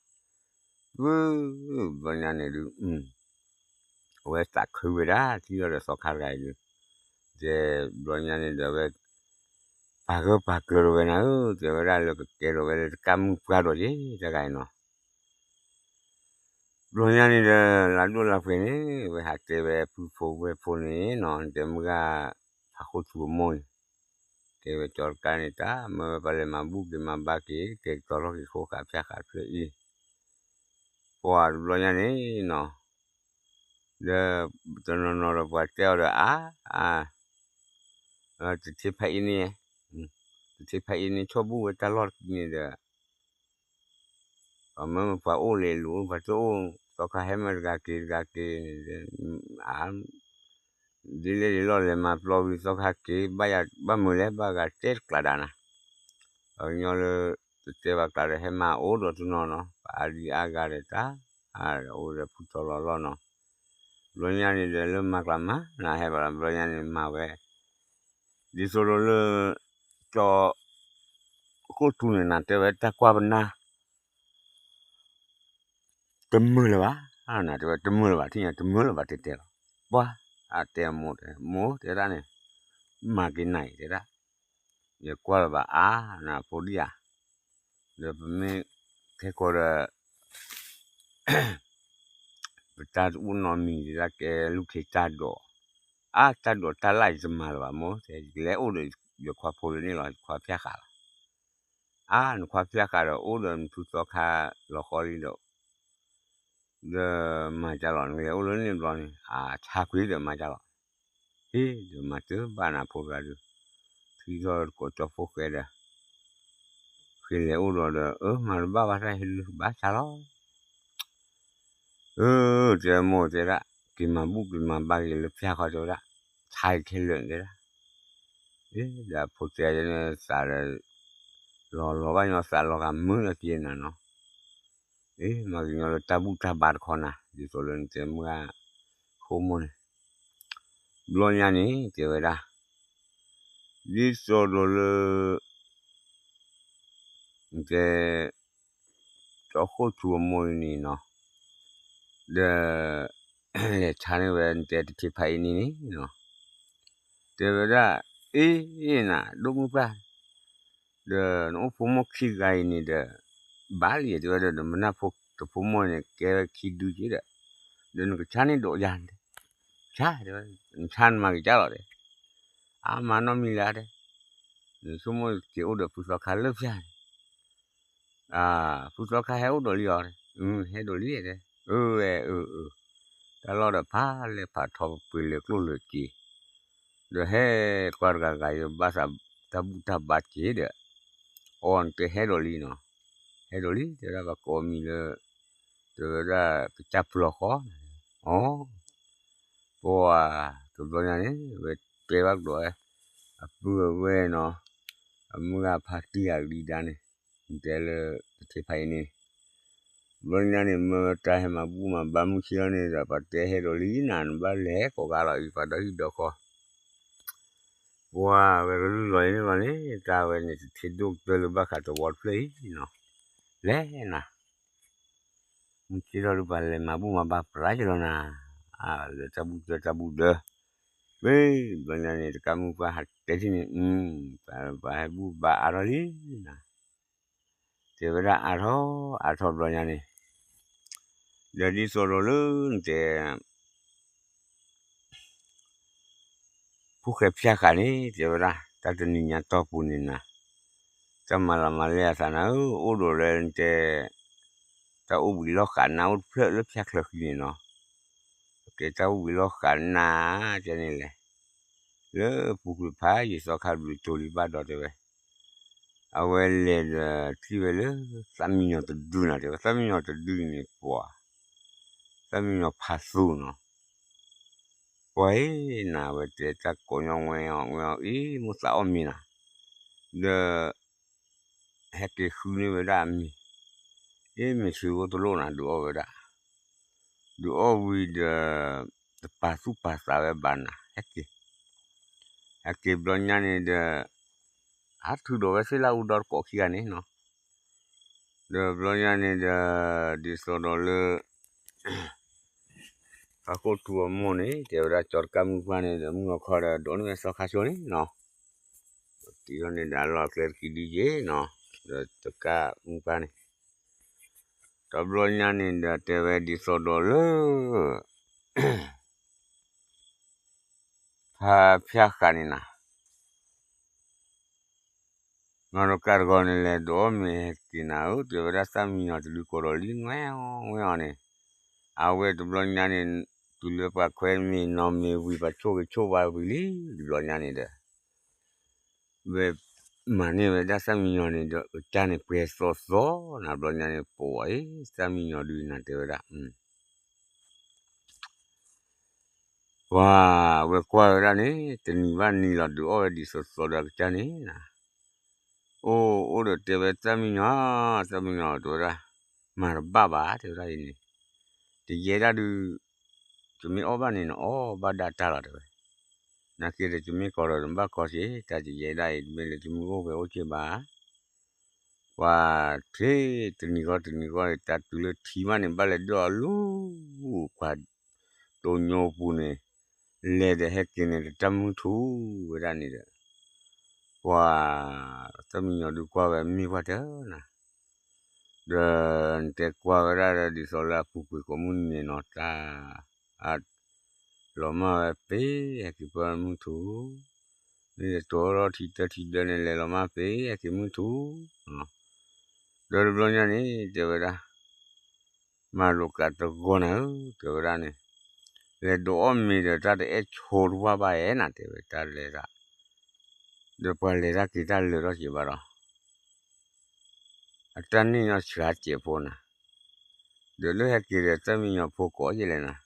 ဝု ဘျီညါန့ၣ်ဒုး အဝဲသးခုဝဲဒၣ် ထံၣ်လီၤဒီးသီခါတဂၤအံၤဒုး တဲဘျီညါန့ၣ်ဒီးဝဲ ပာ်ဂၢၢ်ပာ်ကျၢၤဒီးဝဲနၤဧၢ တဲဝဲဒၣ်လၢကကဲထီၣ်ဝဲလၢတကးမုၢ်ပှၢ်ဒီးက့ၤ တဂၤအံၤနီၤ ဘျီညါန့ၣ်ဒီး လၢဒိၣ်လၢပှဲၤန့ၣ် ဝဲဟးတဲဝဲဖုဖိဝဲၢ်ဖိန့ၣ်နီၤ တဲမုၢ်ဂၤ ဖးခိၣ်ထူအမိၢ်န့ၣ် တဲဝဲကၠီတကါန့ၣ် တၢ်မၢဝဲပှၤလဲၤမၤဘူၣ်က့ၤမၤဘါက့ၤ ကဲကတီၤထီၣ်က့ၤဃိဃာ်ဖၠၣ်ဃာ်ဖျၢၣ်အံၤ ပှၤတဘျီညါန့ၣ်နီၤ ဒီး တနီၤနီၤဒီးပှၤတဲအီၤဒီး အါ အါ တထံဖးအံၤန့ၣ် တထံဖးအံၤန့ၣ် ဆိၣ်ဘူၣ်ဝဲတၢ်လီၢ်တကံန့ၣ်ဒီး ပှၤမၢမၢပှၤအိၣ်လဲၤလူၤ ပှၤတအိၣ် သီခါဟဲမၢတဂၤက့ၤတဂၤက့ၤန့ၣ် အါ ဒ်လဲၣ်ဒ်လဲၣ်လဲၤမၤပျီဝံၤသီခါက့ၤ ဘၣ်ယၤဘၣ်မုာ်လဲၣ် ဘၣ်ဂၤတဲတကျးဒၣ်နၤ ပှၤကညီလၢ တတဲဘၣ်ကျးဒီးဟဲမၤအိၣ်ဒီးတနီၤနီၤ ပှၤအါဒံအါဂၤဒီးတၢ် အါ အိၣ်ဒီးဖုတီၤလီၤလီၢ်နီၤ ဘျီညါန့ၣ်ဒီးလၢမၤကျးမၤ နဟဲဘၣ်လီၤ ဘျီညါန့ၣ်မၤဝဲ ဒ်သိးဒီးလၢ ကၠီ ခိၣ်ထူန့ၣ် နတဲဝဲတၢ်ကွၢ်ပနၢ် တမုာ်လၢၤဘၣ်, နတဲဝဲတမုာ်လၢၤဘၣ် ထံၣ်ညါတမုာ်လၢၤဘၣ်တဲတဲလီၤ, ပှၤ အတဲမိၢ်တဲ မိၢ်တဲဒၣ်န့ၣ် မၤက့ၤနၤအံၤတဲဒၣ်, ယကွၢ်လၢၤဘၣ်အါ နဖိဒံဧါ, ဒီးပမ့ၢ်ခဲကိာ်ဒီး ပတၢ်တအိၣ်နီတမံၤဒ်တၢ်ကဲလူၢ်ခ့တၢ်ဒိး, အါ တၢ်ဒိးတၢ်လၢ်ယတမၤလၢၤဘၣ်မိၢ်, ယကလဲၤအိၣ်ဒီးယခွါဖိလၢန့ၣ်လီၤ ယခွါဖၠၣ်ဃးလီၤ, အါ နခွါဖၠၣ်ဃးဒီးအိၣ်ဒီးနဖုသီခါလီၤဃီလံဒီး ဒီးမၤကၢ်လီၤ နကလဲၤအိၣ်လၢန့ၣ်ဘျီန့ၣ် အဆါကွံာ်ဒီးမၤကၢ်လီၤ, ဟ့ၣ် ဒီးမၤတဘၣ်နဖိတဂၤဒီး ထံထီၣ်တကိးကၠီဖိဃဲဒီး ဃ့လဲၤအိၣ်ဒီးဒီး အၢ မၤတဘၣ်ဘၣ်တၢ်ဟ့ၣ်လၢဘၣ်ဆါလီၤ အၢ တဲမိၢ်တဲဒၣ် က့ၤမၤဘူၣ်က့ၤမၤဘါက့ၤလၢဖၠၣ်ဃီတဲဝဲဒၣ်, ဆါက့ၤခဲလၢာ်တဲဒၣ်, အ့ ဒီးအဖိတဲန့ၣ်သးဒီး လီၤလီၤဘၣ်ညီသးလီၤဂာ်မုၢ်လၢက့ၤနၤနီၤ, အ့ မၤကညီလၢတၢ်ဘူၣ်တၢ်ဘါတခီနၤ ဒ်သိးလၢနတဲမုၢ်ဂၤ ဃိမိၢ်န့ၣ်, ဘျီညါန့ၣ် တဲဝဲဒၣ် ဒ်သိးဒီးလၢ နတဲ ကၠီခိၣ်ထူအမိၢ်အံၤန့ၣ်နီၤ, ဒီး လဲၤဆါန့ၢ်ဝဲနတဲတထံဖးအံၤန့ၣ်န့ၣ်နီၤ, တဲဝဲဒၣ် အ့ နၤ ဒိၣ်မုၢ်ပှၢ် ဒီးနအိၣ်ဖိမိၢ်ခံဂၤအံၤန့ၣ်ဒီး ဘၣ်လံ တဲဝဲဒၣ် ဒီးမနၢ်ဖိတဖိမိၢ်န့ၣ် ကဲဝဲခံဒုက့ဒီး ဒီးနကဆါန့ၢ်ဒိးယၤန့ၣ်, ဆါ တဲဝဲ နဆါနမၤက့ၤကၢ်လီၤတဲ, အါ မၤနီတမံၤလၢၤတဲ, နဆိကမိၣ်က့ၤအိၣ်ဒီးဖုသီခါလၢဖၠၣ်န့ၣ် အါ ဖုသီခါဟဲအိၣ်ဒီးလံအီၤ, ဟဲဒိးလံတဲ, အၢ ဝဲ အၢ အၢ, တၢ်လီၢ်ဒီးဖးလဲၢ်ဖးထီပှဲၤလဲၢ်ကျိၣ်လဲၢ်စ့, ဒီးဟဲကွၢ်တဂၤဂၤယဘၣ်သးတၢ်ဘူၣ်တၢ်ဘါစ့ဒီး, အီ နတဲဟဲဒိးလံနီၤ, ဟဲဒိးလံ တဲဝဲဒၣ် ပှၤကိးမံၤလၢ တဲဝဲဒၣ် ကစၢ်ပျီဃီ, အီ ပှၤ တဘျီညါန့ၣ် ဝဲတဲဘၣ်ကဒီးဝဲ အပုၢ်အဝဲၢ်နီၤ, အမုၢ်ဂၤဖါတံၢ်အဂံၢ်ဒၣ်န့ၣ်, နတဲလၢတထံဖးအံၤန့ၣ်, ဘျီညါန့ၣ် မ့ၢ်တၢ်ဟဲမၤဘူၣ်မၤဘါမုၢ်ဆ့ၣ်ထီၣ်န့ၣ်ဒီး ပှၤတဲဟဲဒိးလံနၤ နဘၣ်လဲၤကိးဂၤလီၤအံၤ ပှၤဒီဟံၣ်ဒီဃီ, ပှၤဝဲကလုၢ်လီၤအံၤန့ၣ်လီၤန့ၣ် တၢ်ဝဲန့ၣ် တထံဒိၣ်ကတၢၢ်လၢဘၣ်ဃးတဝီတဖျၢၣ်အံၤနီၤ, လဲၤနၤ မုၢ်ဆ့ၣ်ထီၣ်ဒုးပှၤလဲၤမၤဘူၣ်မၤဘါပြးက့ၤလီၤနၤ, လၢတၢ်ဘူၣ်တၢ်တၢ်ဘူၣ်ဒၢ, ဝဲဘျီညါန့ၣ် တကးမုၢ်ပှၢ်ဟးတဲထံၣ်န့ၣ်, ပှၤဟဲဘူၣ်ဘါအါထီၣ်လံနၤ, တဲဝဲဒၣ်အါထီၣ်အါထီၣ်ဘျီညါန့ၣ်, ဒီးဒ်သိးဒီးလၢနတဲ ဖိၣ်ဃဲဖၠၣ်ဃးန့ၣ် တဲဝဲဒၣ် တၢ်တနံၤညါတီၢ်ပူၤန့ၣ်နၤ, တၢ်မၤလၤမၤလဲအသးနၤဧၢ, အိၣ်ဒီးလၢနတဲ တၢ်အိၣ်ဘှံးလီၢ်ဃာ်နၤအိၣ်တဖျၢၣ်လၢဖၠၣ်ချၢဃံန့ၣ်နီၤ, ကဲတၢ်အိၣ်ဘှံးလီၢ်ဃာ်နၤ ကဲန့ၣ်လဲၣ်, လၢပူၤကွံာ်ဖးယံာ်သီခါဘျုးတိၤလံဘၣ်ဒီးတဲဝဲ အဝဲလဲၤဒီးထံၣ်ဝဲလၢ သၣ်မံညီၤတဒုနၤ တဲဝဲ, သၣ်မံညီၤတဒုန့ၣ်ပှၤ, သၣ်မံညီၤဖးသူနီၤ, ပှၤအံၤနၤ အဝဲတဲတၢ်ကိးညီဝဲအီၤ ဝဲအီၤအံၤ မိၣ်သးအီၣ်မ့ၤနၤ, ဒီး ဟဲက့ၤဃုန့ၢ်ဝဲဒၣ်အမ့ၤ, အ့ မ့ၤဆူအိၣ်တလိၣ်နၤ ဒုးအီၣ်ဝဲဒၣ်, ဒုးအီၣ်ဝံၤဒီး တပာ်သူၣ်ပာ်သးဝဲဘၣ်နၤ ဟဲက့ၤ, ဟဲက့ၤဘျီညါန့ၣ်ဒီး ဟးထုးဒီးဝဲသ့ၣ်လၢအူဒီတကိးခံဂၤန့ၣ်နီၤ, ဒီးဘျီညါန့ၣ်ဒီး ဒ်သိးဒီးလၢ ဖးခိၣ်ထူအမိၢ်န့ၣ် တဲဝဲဒၣ်ကၠီတကးမုၢ်ပှၢ်န့ၣ်ဒီး မုၢ်ဂီၤခီဒီး ဒိးန့ၢ်ဝဲသီခါဆိန့ၣ်နီၤ, တံၤထီၣ်န့ၣ်ဒီးအလီၢ်အကျဲတကံဒုယ့ၣ်နီၤ, ဒီးတကးမုၢ်ပှၢ်န့ၣ်, တဘျီညါန့ၣ်ဒီးတဲဝဲဒ်သိးဒီးလၢ ဖးဖၠၣ်ဃာ်န့ၣ်နၤ မၤဒီးကးတဂီၤန့ၣ် လဲၤဒုးအီၣ်မ့ၤဟဲက့ၤနၤဧၢ တဲဝဲဒၣ် သၣ်မံညီၤတဒုကိးဒီးလံ ငွဲၣ်အီၤငွဲၣ်အီၤန့ၣ်, အဝဲတဘျီညါန့ၣ် တုၤလၢပှၤခွဲမ့ၤနီၤမ့ၤဝံၤ ပှၤဆိၣ်ဂ့ၤဆိၣ်ဝါဝံၤလံ တဘျီညါန့ၣ်ဒီး ဝဲမၤန့ၢ်ဝဲဒၣ်သၣ်မံညီၤန့ၣ်ဒီး ကစၢ်န့ၣ်ပှဲၤသီသီနၤ ဘျီညါန့ၣ် ပှၤအံၤ သၣ်မံညီၤဒုနၤ တဲဝဲဒၣ် ပှၤဝဲကွၢ်ဝဲဒၣ်န့ၣ် တနံၤဘၣ်နံၤလီၤ ဒုးအီၣ်ဝဲဒ်သိးသိးဒီးကစၢ်န့ၣ်နၤ, အိၣ်အိၣ်ဒီးတဲဝဲ သၣ်မံညီၤ သၣ်မံညီၤ တဲဝဲဒၣ် မၤတဘၣ်ဘၣ် တဲဝဲဒၣ်အံၤန့ၣ်, တယဲဒၣ်ဒုး ယမ့ၢ်အီၣ်ဘၣ်န့ၣ် နအီၣ်ဘၣ်ဒၣ်တၢ်လီၤ တဲဝဲ, နာ်က့ဒီး ယမ့ၢ်ကီးဒီး နဘၣ်ကီးက့ၤ တၢ်တယဲဒၣ်အံၤ တမ့ၢ်လၢယမုၢ်အိၣ်ဂဲၤအိၣ်က့ၤဘၣ် ပှၤထံၣ်တနံၤဂီၢ်တနံၤဂီၢ် တၢ်တုၤလၢထံမးန့ၣ် ဘၣ်လဲၤဒိၣ်အလူၤ ပှၤတိညိပူၤန့ၣ် လဲၤဒီးဟဲက့ၤန့ၣ်ဒီး တၢ်မုၢ်ထူဝဲဒၣ်န့ၣ်ဒီး ပှၤသၣ်မံညီၤဒုးကွၢ်ဝဲမ့ၢ်ပှၢ်တၢ်နၤ, ဒီးနတဲကွၢ်ဝဲဒၣ်ဒီး ဒ်သိးလၢအပူၤကွံာ်ကိးမုၢ်နံၤန့ၣ်နီၤ တၢ် အ လီၤမၢ်ဝဲပ့ၤ ဟဲက့ၤပၢမုၢ်ထူ, မ့ၢ်လဲၤတိၤထီၣ်ထံတၢထံဒၢန့ၣ် လဲၤလီၤမၢ်ပ့ၤ ဟဲက့ၤမုၢ်ထူ, ဒီးတဘျီညါန့ၣ် တဲဝဲဒၣ် မၤလိာ်ကးတဂီၤနၤဧၢ တဲဝဲဒၣ်န့ၣ်, လဲၤဒုးအီၣ်မ့ၤဒီး တၢ်တအဲၣ်ဆိတဝၢ်ဘၣ်ဧဲနၤ တဲဝဲ တၢ်လဲၤသး, ဒီးပှၤလဲၤတၢ်က့ၤတၢ်လၢာ်ထီၣ်က့ၤဘၣ်ဒီး အတၢ်န့ၢ်ညီဆှးစဲးဖိနၤ, ဒီးလၢဟဲက့ၤဒီး သၣ်မံညီၤဖိကိးယဲၢ်လဲၣ်နၤ,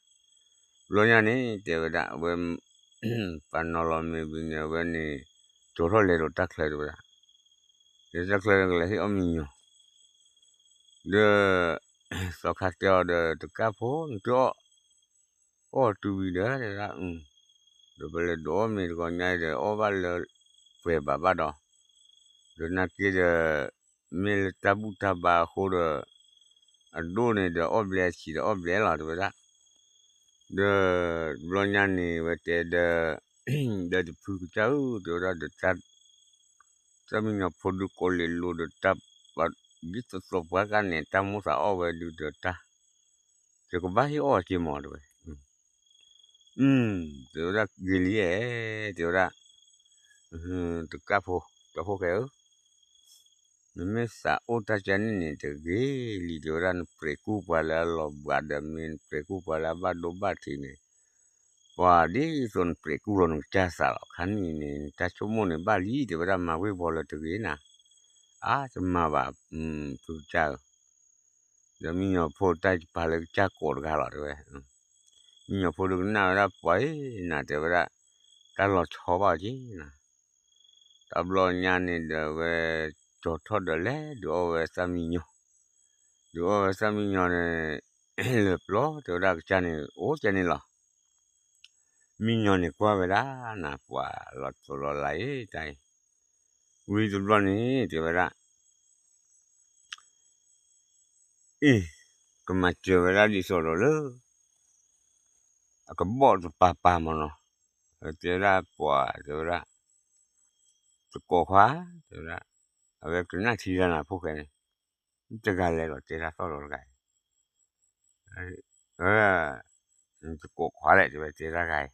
ဘျီညါန့ၣ် တဲဝဲဒၣ် အဝဲ ပှၤနီၤလီၤမ့ၤဝံၤန့ၣ် အဝဲန့ၣ် ကၠီထီၣ်လဲၤဒီးတၢ်ချၢ တဲဝဲဒၣ်, လဲၤတၢ်ချၢကလဲၤဟ့ၣ်အီၣ်မံညီၤ, ဒီး သီခါတဲအီၤဒီး တကးဖိ နတအီၣ် အီၣ်တုၤဝံၤဒီး တဲဝဲဒၣ်, ဒီးပလဲၤဒုးအီၣ်မ့ၤတဂီၤညါအံၤဒီး အီၣ်ဘၣ်လၢပှဲၤဘၣ်ဘၣ်ဒီး, ဒီးနာ်က့ဒီး မ့ၢ်လၢတၢ်ဘူၣ်တၢ်ဘါအဃိဒီး အဒိၣ်န့ၣ်ဒီး အီၣ်ဘျဲအဆံးဒီး အီၣ်ဘျဲလီၤ တဲဝဲဒၣ်, ဒီး ဘျီညါန့ၣ် ဝဲတဲဒီး ဒီးတဖုကစၢ်ဧၢ တဲဝဲဒၣ် ဒီးတၢ် သၣ်မံညီၤဖိဒုးကိးလ့ၤလိၤဒီးတၢ် ဒ်သိးသိးပှၤကန့ၣ် တၢ်မိၣ်သးအီၣ်ဝဲဒုးဒီးတၢ် ယကဘၣ်ဟ့ၣ်အီၣ်က့ၤမး တဲဝဲ, တဲဝဲဒၣ်ဂ့ၤလံဧဲ တဲဝဲဒၣ်, တကးဖိ ကၠီဖိၣ်ဃဲဧၢ နမ့ၢ်သးအိၣ်တၢ်ကန့ၣ်န့ၣ် တဂ့ၤလံ တဲဝဲဒၣ် နပြဲးကူၣ်ပှၤလၢအလီၤဘှးဒီးမ့ၢ် နပြဲးကူၣ်ပှၤလၢအဘၣ်ဒိဘၣ်ထံးန့ၣ် ပှၤဒ်သိးနပြဲးကူၣ်လီၤနကစၢ်သးလီၤ ခါနံၣ်န့ၣ် နတၢ်ဆိကမိၣ်န့ၣ်ဘၣ်လံ တဲဝဲဒၣ် မၤဝ့ၤဝီၤလၢတဂ့ၤနၤ, အါ တမၤဘၣ် ဖုကစၢ်ဧၢ ဒီးမံညီၤဖိတၢ်ယပာ်လၢကစၢ်ကိးတဂၤလီၤ တဲဝဲ, မံညီၤဖိဒုးကနၣ်ဝဲဒၣ်ပှၤအံၤနၤ တဲဝဲဒၣ် တၢ်လီၤဆီဘၣ်အီၤက့ၤနၤ, တဘျီညါန့ၣ်ဒီးဝဲ ကၠီၤထီၣ်ဒီးလဲၤဒုးအီၣ်ဝဲသၣ်မံညီၤ, ဒုးအီၣ်ဝဲသၣ်မံညီၤန့ၣ် လၢာ်ပျီ တဲဝဲဒၣ်ကစၢ်န့ၣ် အိၣ်ကဲန့ၣ်လီၤ, မံညီၤန့ၣ်ကွၢ်ဝဲဒၣ်နၤ ပှၤလီၤတိၤလီၤလးအံၤတၢ်အံၤ, ဝံၤတဘျီန့ၣ် တဲဝဲဒၣ် အ့ၣ် ကမၤစၢၤဝဲဒၣ်ဒ်သိးဒီးလၢ အကဘီၣ်တပၤပၤမ့ၢ်နီၤ, တဲဝဲဒၣ်ပှၤ တဲဝဲဒၣ်, တကိးခွါ, တဲဝဲဒၣ်, အဝဲကနၣ်ထံလၢနၤဖိၣ်ဃဲန့ၣ်, တဂၤလဲၤဒီးတဲတၢ်သီၣ်လီၤတဂၤအံၤ, တကိးခွါလဲၣ် တဲဝဲတဲတၢ်ဂၤအံၤ,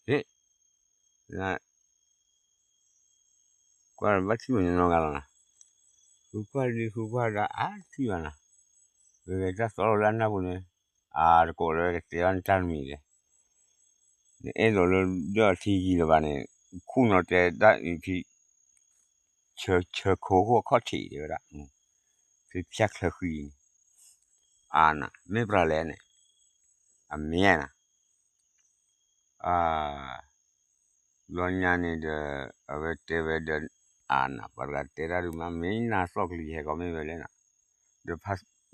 ဟ့ၣ် ကွၢ်ဘၣ်ထံၣ်ဝဲနီတဂၤလီၤနၤ, ဃုကွၢ်ဒ်ဃုကွၢ်ဒၣ်အါထံၣ်ဘၣ်နၤ, ဝဲတၢ်သီၣ်လီၤလၢအနၢ်ပူၤန့ၣ်, အါတကိးလၢဝဲကတဲဘၣ်နတၢ်တမံၤလဲၣ်, နအဲၣ်ဒိးလၢဒၢၣ်ထံယံၤလၢၤဘၣ်န့ၣ်, ခူၣ်နီၤတဲဒၣ်အံၤဖံ ဆၢခိခိၣ်အခီၣ်ထံးတဲဝဲဒၣ်, ဖံဖၠၣ်ချၢဃံန့ၣ်, အါနၤ မ့ၢ်ပြၢ်လဲၣ်န့ၣ်, အမ့ၢ်နၤ အါ, ဘျီညါန့ၣ်ဒီး အဝဲတဲဝဲဒီး, အါနၤ ပှၤတဂၤတဲတၢ်ဒုးမး မ့ၢ်နၤသီၣ်ကလံၤဟဲကီးမ့ၢ်ဝဲလဲၣ်နၤ, ဒီး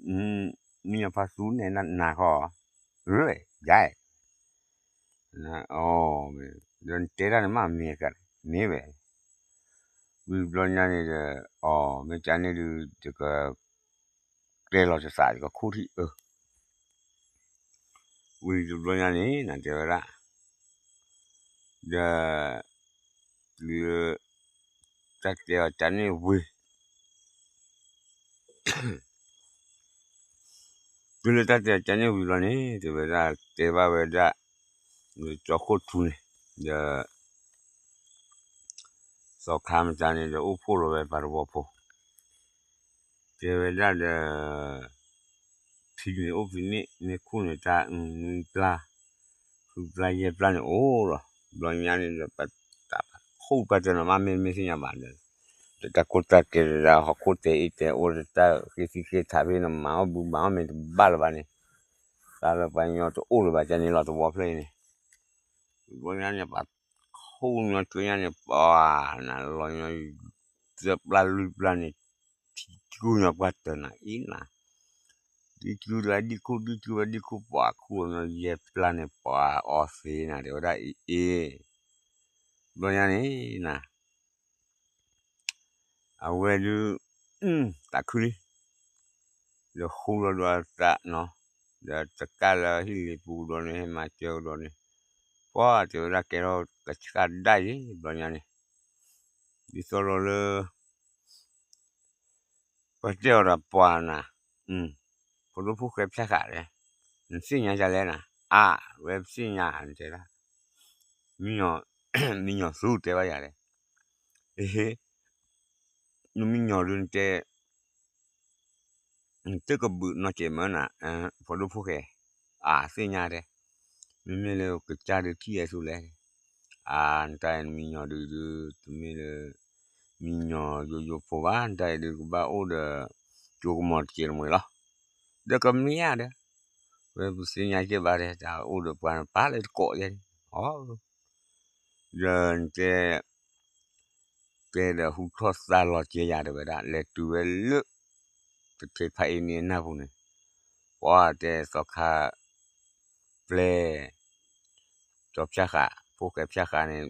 မံညီၤဖါသူန့ၣ်နၤဃီ, ဝဲဒၣ် ဒီးနတဲတၢ်န့ၣ်မ့ၢ်မ့ၢ်ကန့ၣ်မ့ၢ်ဝဲ, ဝံၤဘျီညါန့ၣ်ဒီး, အီ မ့ၢ်ကန့ၣ်ဒုး ယက ကျဲလီၤတသး ယကခိၣ်ထံၣ်အၢ, ဝံၤတဘျီညါန့ၣ် နတဲဝဲဒၣ်, ဒီး တုၤလၢ တၢ်တဲအီၤကန့ၣ်ဝံၤ တုၤလၢတၢ်တဲအီၤကန့ၣ်ဝံၤဘျီန့ၣ် တဲဝဲဒၣ် တဲဘၣ်ဝဲဒၣ် ကၠီခိၣ်ထူန့ၣ် ဒီး သီခါမတၤန့ၣ်ဒီး အိၣ်ဖှိၣ်လီၤဝဲပှၤတဝီဖိ, တဲဝဲဒၣ်ဒီး ဖံန့ၣ်အိၣ်ဖံန့ၣ် မ့ၢ်ခူၣ်န့ၣ်တၢ်နွံပျၢ် ဃုပျၢ်ယဲၢ်ပျၢ်န့ၣ်အိၣ်လီၤ. ဘျီညါန့ၣ်ဒီး ပတၢ်ခိၣ်ပတၢ်နမ့ၢ်မ့ၢ်သ့ၣ်ညါဘၣ်ဒီး တၢ်ကိၢ်တၢ်ကဲၤဒၣ် ဟီၣ်ခိၣ်တဲအ့တဲအိၣ်တၢ်ဃ့သံဃ့ထးဖဲနမၤအီၣ်ဘုမၤအီၣ်မ့ၤတဘၣ်လၢၤဘၣ်န့ၣ် တၢ်လၢပှၤကညီတအိၣ်လၢၤဘၣ် ကန့ၣ်လီၤတဝီဖျၢၣ်အံၤန့ၣ် ဘျီညါန့ၣ် ပှၤခိၣ်ညီကၠိညါန့ၣ် ပှၤနၤလီၤညီ သၢပျၢ်လွံၢ်ပျၢ်န့ၣ် ထံကၠူညီပှၢ်တၢၢ်နၤအံၤနၤ ဒ်ကၠူဒီးဒ်ခိၣ် ဒ်ကၠူဝဲဒ်ခိၣ် ပှၤခိၣ်ညီယဲၢ်ပျၢ်န့ၣ် ပှၤအီသ့နၤ တဲဝဲဒၣ်အံၤအ့ ဘျီညါန့ၣ်နၤ အဝဲဒုး သးခုလံ ဒီးဃူလီၤဒီးအသးနီၤ ဒီးတကးလၢဟံၣ်လ့ပူၤကဒီးန့ၣ် ဟဲမၤစၢၤကဒီးန့ၣ် ပှၤတဲဝဲဒၣ်ကဲထီၣ်ကဆှၣ်ဒၣ်ယဲ ဘျီညါန့ၣ် ဒ်သိးလီၤလၢ ပှၤတဲအီၤဒီးပှၤနၤ ဖိဒိၣ်ဖိၣ်ဃဲဖၠၣ်ဃးလဲၣ် နသ့ၣ်ညါဒ်လဲၣ်နၤ အါ ဝဲပသ့ၣ်ညါနတဲဒၣ် မံညီၤသူတဲဘၣ်ယၤလဲၣ် ဟ့ နမံညီၤဒုးနတဲ နတကဘုးနီၢ်ကဲးမၢနၤ ဖိဒိၣ်ဖိၣ်ဃဲ အါသ့ၣ်ညါတဲ မ့မ့ၢ်လၢကစၢ်ဒုးထံၣ်အဲၣ်သူလဲၣ် အါ နတၢ်အံၤနမံညီၤဒုးဒုး တမ့ၢ်လၢ မံညီၤယိယိဖိဘၣ် နတၢ်အံၤဒုးကဘၣ်အိၣ်ဒီး ကၠိကမီၤတကဲးတမှဲၤလီၤ ဒီးကမ့ၢ်ဧါဒီး ဝဲပသ့ၣ်ညါကဲဘၣ်တဲ တၢ်အိၣ်ဒီးပှၤနပၢ်လၢတကိးယဲန့ၣ် အီ ဒီးနတဲ တဲဒီးဟူထီၣ်သါလီၤကဲယၤတဲဝဲဒၣ် လဲၤတုၤဝဲလၢ တထံဖးအံၤန့ၣ်အနၢ်ပူၤန့ၣ် ပှၤတဲသီခါ ပျဲ ကၠီဖၠၣ်ဃး ဖိၣ်ဃဲဖၠၣ်ဃးန့ၣ်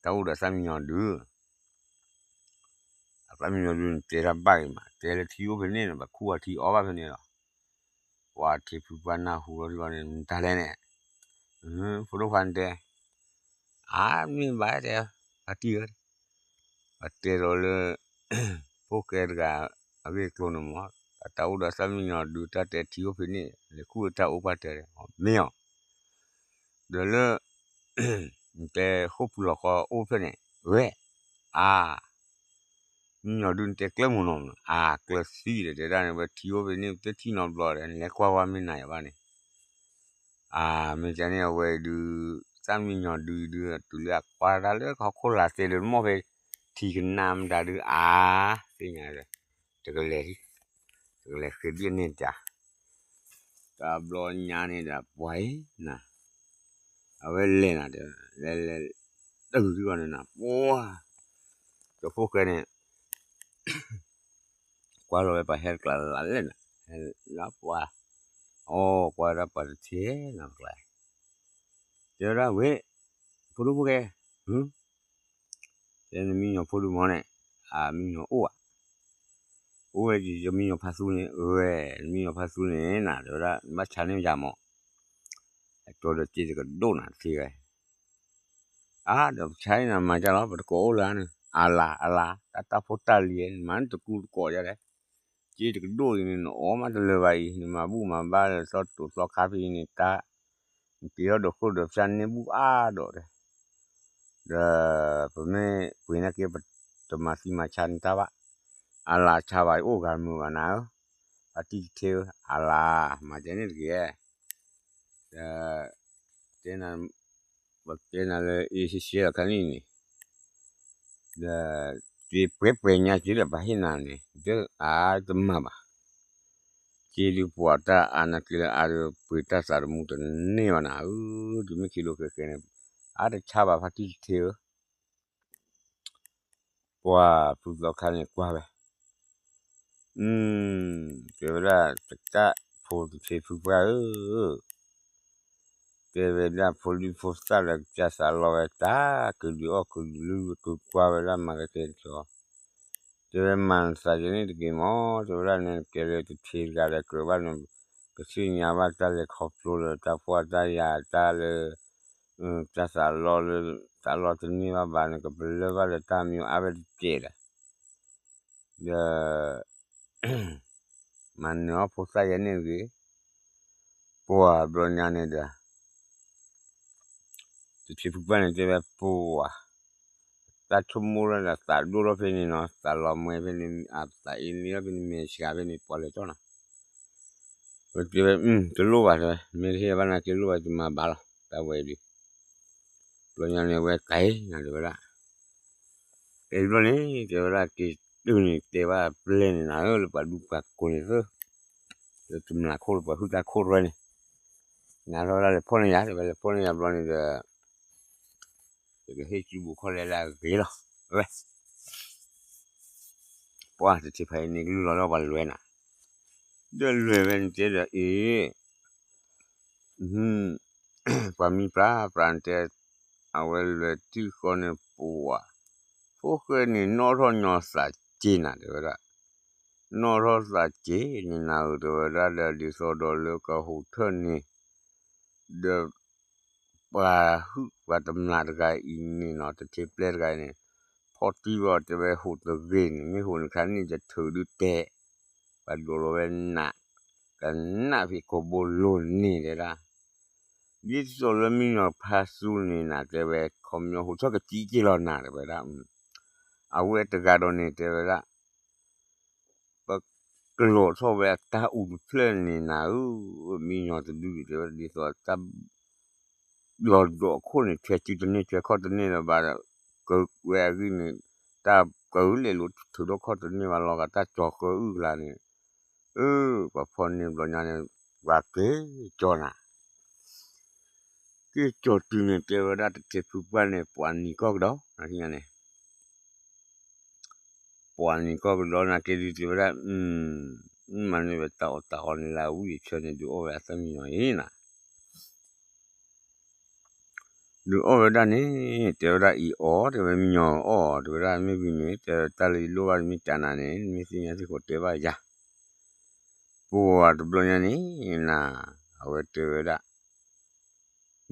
တၢ်အိၣ်ဒီးသၣ်မံညီၤဒုး အသၣ်မံညီၤဒုးန့ၣ် တဲတၢ်ဘၣ်ဂ့ၤမး တဲလၢထံအိၣ်ဖဲန့ၣ် ဘၣ်ခူၣ်အီၤထံအီဘၣ်ဖဲန့ၣ်လီၤ ပှၤထံဖုပှၢ်နၢ်ဟူလီၤဒုးလီၤန့ၣ် နတၢ်လဲၣ်န့ၣ် ဖိဒိၣ်ခွါနတဲ အါမ့ၢ်ဘၣ်တဲ အတံၢ်ဧၢ ပတဲဒီးလၢ ဖိၣ်ဃဲတဂၤ အဂ့ၢ်အကျိၤန့ၣ်မး တၢ်အိၣ်ဒီးသၣ်မံညီၤဒုး တၢ်တဲထံအိၣ်ဖဲန့ၣ် လဲၤခူၣ်လၢတၢ်အိၣ်ပှၢ်တဲာ် မ့ၢ်အီၤ ဒီးလၢ နတဲဃိၣ်ဖုလီၤဃီအိၣ်ဖဲန့ၣ် ဝဲ အါ မံညီၤဒုးနတဲကျၢၢ်မုၢ်နီၤမး အါကျၢၢ်သံဒီး တဲဒၣ်န့ၣ် ဝဲထံအိၣ်ဖဲန့ၣ် ပတထံၣ်နီတဘျီဒီး နလဲၤကွၢ်ဝဲမ့ၢ်နၤယၤဘၣ်န့ၣ် အါ မ့ၢ်ကန့ၣ်အဝဲဒုး သၣ်မံညီၤဒုးဒုး တုၤလၢအကွၢ်တၢ်လၢဟီၣ်ခိၣ်လာ်သ့လၢမီၢ်ဖဲ ထံကနါမတၤဒုး အါ သ့ၣ်ညါ တကလဲၤ တကလဲၤဃ့ဒ်န့ၣ်တၢ် တဘျီညါန့ၣ်ဒီး ပှၤအံၤနၤ အဝဲလဲၤနၤဒီး လဲၤလဲၤ တဂုၤထံဂီၤန့ၣ်နၤ ပှၤ ကၠီဖိၣ်ဃဲန့ၣ် ကွၢ်လီၤဝဲပှၤဟဲတကျါလၢလဲၣ်နၤ ဟဲလၢပှၤ အိ ကွၢ်ဝဲဒၣ်ပှၤတထံၣ်နီတကျါ တဲဝဲဒၣ်ဝဲ ဖိဒိၣ်ဖိၣ်ဃဲ တဲနမံညီၤဖိဒုးမီၤန့ၣ် အမံညီၤအိၣ်ဧါ အိၣ်ဝဲ ယမံညီၤဖါသူန့ၣ် ဝဲ နမံညီၤဖါသူန့ၣ်နၤ တဲဝဲဒၣ် နဘၣ်ဆါန့ၢ်ယၤမး အကၠီဒီးစ့တကဒိၣ်နၤတသ့ဝဲ ပ အါ ဒီးပဆါအံၤနမၤတၢ်လီၤ ပတကိးအိၣ်လၢန့ၣ် အလၤအလၤ တၢ်တၢ်ဖိတၢ်လံၤ နမၤနတကူတကိးယါလဲၣ်, စ့တကဒိၣ်အံၤန့ၣ် နအီၣ်မးတလၢၤဘၣ်အံၤ နမၤဘူၣ်မၤဘါလၢသီတိာ်သီခါဖဲအံၤန့ၣ် တၢ် နက့ၤထီၣ်ဒီးဃိၣ်ဒီးဖၠၣ်န့ၢ်ဘူၣ်အါဒီးတဲ ဒီးပမ့ၢ်ပှ့ၤနာ်က့ ပတမၤသံမၤဆါန့ၢ်တၢ်ဘၣ်, အလၤဆါဘၣ်အိၣ်ဂၤမုာ်ဘၣ်နၤဧၢ, ဖါတံၢ်တထ့ဧၢ အလၤ မၤဒ်န့ၣ်တဂ့ၤ, ဒီး တဲနၤ ပတဲနၤလၢအ့ရှဲရှဲလီၤခါန့ၣ်န့ၣ်, ဒီး က့ၤပှဲၤပှဲၤညါက့ၤလၢပှၤဟ့ၣ်နၤန့ၣ် ဒီးအါတမၤဘၣ်, က့ၤဒုးပှၤတၢ်အါနၢ်က့ၤလၢအါဒီး ပှ့ၤတၢ်သးတမူတန့ၢ်ဘၣ်နၤဧၢ, ဒုးမ့ၢ်ခံလိာ်ဃဲဃဲန့ၣ် အါတဆါဘၣ်ဖါတံၢ်တထ့ဧၢ ပှၤဖုသီခါန့ၣ်ကွၢ်ဝဲ, တဲဝဲဒၣ် တကၣ်ဖိတထ့ဖုပှၢ်ဧၢ, တဲဝဲဒၣ်ဖိဒံဖိသၣ်လၢကစၢ်သးလီဝဲတၢ် ကဒုးအီၣ်ကဒုးလုၢ် ကကွၢ်ဝဲဒၣ်မၤကတဲာ်ကတီၤ, တဲဝဲမၤနသးယဲန့ၣ်တဂ့ၤမး, တဲဝဲဒၣ်နကဲလၢတထ့တဂၤဒီးကြၢးဘၣ်န ကသ့ၣ်ညါဘၣ်တၢ်လဲၤခီဖျိလၢတၢ်ဖှီၣ်တၢ်ယာ်တၢ်လၢ တၢ်သးလီလၢ သးလီတန့ၢ်ဘၣ်ဘၣ်န့ၣ် ကပလၢၢ်ဘၣ်လၢတၢ်မံၤအါဝဲတကဲးဒီး, ဒီး မၤနၢၤအီၣ်ဖိသၣ်ယဲန့ၣ်တဂ့ၤ, ပှၤဘျီညါန့ၣ်ဒီး တထ့ဖုပှၢ်န့ၣ်တဲဝဲပှၤ တၢ်ဆိကမိၣ်လၢဒီးသးဒိၣ်ထီၣ်ဖဲန့ၣ်နီၤ သးလီၤမွဲဖဲန့ၣ် အသးအ့န့ၢ်ထီၣ်ဖဲန့ၣ် မဲာ်ဆှးဖဲန့ၣ် ပှၤလဲၤကၠီၣ်နီၤ, ဝဲတဲဝဲ တလိၣ်ဘၣ်တဲဝဲ မ့ၢ်တဟ့ၣ်ဘၣ်နာ်က့လိၣ်ဘၣ် တမၤဘၣ်လီၤ တၢ်ဝဲအံၤဒုး, ဘျီညါန့ၣ်ဝဲကဲနၤတဲဝဲဒၣ် တဲဘျီန့ၣ် တဲဝဲဒၣ် က့ၤတုၤန့ၣ် တဲဘၣ်ပျဲၢ်န့ၣ်နၤဧၢ လၢပှၤဒူပှၤကိးန့ၣ်သၢ, လၢတမျးခိၣ်လၢပှၤဟုၣ်တၢ်ခိၣ်တဝဲန့ၣ်, နၤထီၣ်ဝဲဒၣ်လဲၤဖီၣ်န့ၢ်ယၤ တဲဝဲလဲၤဖီၣ်န့ၢ်ယၤဘျီန့ၣ်ဒီး ယကဟ့ၣ်စုဘူးခီၣ်လဲလၢအဂ့ၤလီၤ, ဝဲ ပှၤတထံဖးအံၤန့ၣ်ကလုၢ်လီၤလၢပှၤလွဲနၤ, ဒီးလွဲဝဲန့ၣ်တဲဒီးအ့ၣ် ပှၤမံပြးပြးတဲ, အဝဲလွဲၤတံၢ်ဃီန့ၣ်ပှၤ, ဖိၣ်ဃဲန့ၣ် နီၣ်ထီၣ်ညီသးစ့နၤတဲဝဲဒၣ်, နီၣ်ထီၣ်သးစ့န့ၣ်နၤဧၢ တဲဝဲဒၣ်ဒီး ဒ်သိးဒီးလၢကဟူးထၢၣ်န့ၣ်, ဒီး ပှၤဟုၣ်ပှၤတမျးတဂၤအံၤန့ၣ်နီၤ တထ့ပျဲၢ်တဂၤအံၤန့ၣ်, ဖီၣ်တံၢ်ဘၣ်တဲဝဲဟူးတဂ့ၤန့ၣ် မ့ၢ်ဟူးန့ၣ်ခါန့ၣ် ယထုးဒုတဲာ်, ပှၤဒိးလီၤဝဲနး, ကနၣ်ဖဲကိးဘိလိၤန့ၣ်တဲဒၣ်, ဒ်သိးလၢမံနီၤဖါသူန့ၣ်နၤတဲဝဲ ခီပညီဟူးထီၣ်ကစံက့လီၤနၤတဲဝဲဒၣ်, အဝဲတဂၤဒီးန့ၣ်တဲဝဲဒၣ် ပကျိးထီၣ်ဝဲအတၢ်အူတဖျၢၣ်န့ၣ်နၤဧၢ, မံညီၤတဒုဒုတဲဝဲဒ်သိးတၢ် လီၤဒိးအခိၣ်န့ၣ် ထွဲစုတန့ၢ် ထွဲခီၣ်တန့ၢ်လၢၤဘၣ်ဒီး ကဝဲအဂ့ၢ်န့ၣ် တၢ်ကလဲၤလိာ်ထုးထီၣ်ခီၣ်တန့ၢ်ဘၣ်လီၤဂာ်တၢ်ကၠီၤဃၢအုၣ်ကလာ်န့ၣ်, အၢ ပှၤဖီၣ်န့ၢ်ဘျီညါန့ၣ် ပှၤက့ၤကၠီၤနၤ က့ၤကၠီၤတုၤန့ၣ် တဲဝဲဒၣ်တထံဖုပှၢ်န့ၣ် ပှၤနံၤကီၢ်ကဒီး နၤန့ၣ် ပှၤနံၤကီၢ်ကဒီးနၤက့ၤဒုးတဲဝဲဒၣ်, မ့ၢ်န့ၣ်ဝဲတၢ်အီၣ်တၢ်အီန့ၣ်လၢအဝံၣ်အဆၢန့ၣ် ဒုးအီၣ်ဝဲအသၣ်မံညီၤအံၤနၤ, ဒုးအီၣ်ဝဲဒၣ်န့ၣ် တဲဝဲဒၣ်အံၤအီၣ် တဲဝဲမံညီၤအီၣ် တဲဝဲဒၣ်မ့ၢ်ဝံၤန့ၣ် တဲတၢ်လၢယလိၣ်ဘၣ်မ့ၢ်တၢ်နၤန့ၣ် မ့ၢ်သ့ၣ်ညါသ့ၣ်ဃိးတဲဘၣ်ယၤ ပှၤတဘျီညါန့ၣ်နၤ အဝဲတဲဝဲဒၣ်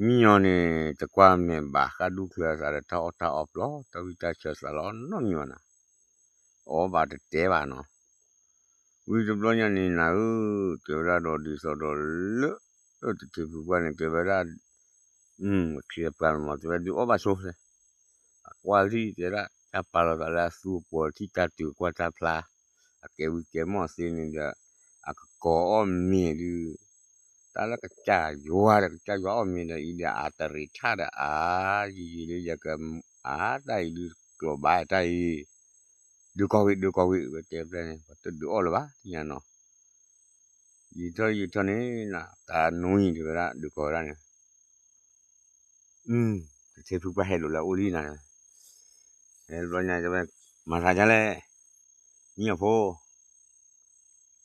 မံညီၤန့ၣ် တကွၢ်မဲာ်ဘၣ်ဃးဒူၣ်ချၢအသးဒီးတၢ်အီၣ်တၢ်အီပျီ တၢ်ဝံၣ်တၢ်ဆၢသးလီၤနီတမံၤဘၣ်နၤ, အီၣ်ဘၣ်တတဲဘၣ်နီၤ, ဝံၤတဘျီညါန့ၣ်နၤဧၢ, တဲဝဲဒၣ်ဒီးဒ်သိးဒီးလၢ တထံဖုပှၢ်န့ၣ် တဲဝဲဒၣ် ပချံပှၢ်မး တဲဝဲဒုးအီၣ်ဘၣ်ဆိလဲၣ်, အကွၢ်လံ တဲဒၣ် တၢ်ပာ်လီၤသးလၢအသူအပှီၤထံၣ်တၢ်တုၤကွၢ်တၢ်ဖျါ, အကဲဝံၤကဲမီၢ်သ့န့ၣ်ဒီး အကကိးအီၣ်မ့ၤဒုး တၢ်လၢကစၢ်ယွၤဒီးကစၢ်ယွၤအီၣ်မ့ၤဒီးအံၤဒီးအတရံးထၣ်ဒီးအါ, ယံာ်ယံာ်လၢယက အါတၢ်အံၤဒုးကျိးဘၣ်တၢ်အံၤ, ဒုးကီၢ်ဝံၤ ဒုးကီၢ်ဝံၤ ဝဲတဲဖျဲၣ်န့ၣ် ပှၤတဒုးအီၣ်လၢၤဘၣ် သ့ၣ်ညါနီၤ, ယံာ်ထီၣ်ယံာ်ထီၣ်န့ၣ် တၢ်နွံတဲဝဲဒၣ် ဒုးကီၢ်ဝဲဒၣ်န့ၣ် တထံဖုပှၢ်ဟဲလိာ်လၢအအိၣ်လံနၤ, ဟဲတဘျီညါတဲဝဲ မၤသးဒ်လဲၣ်, မံညီၤဖိ,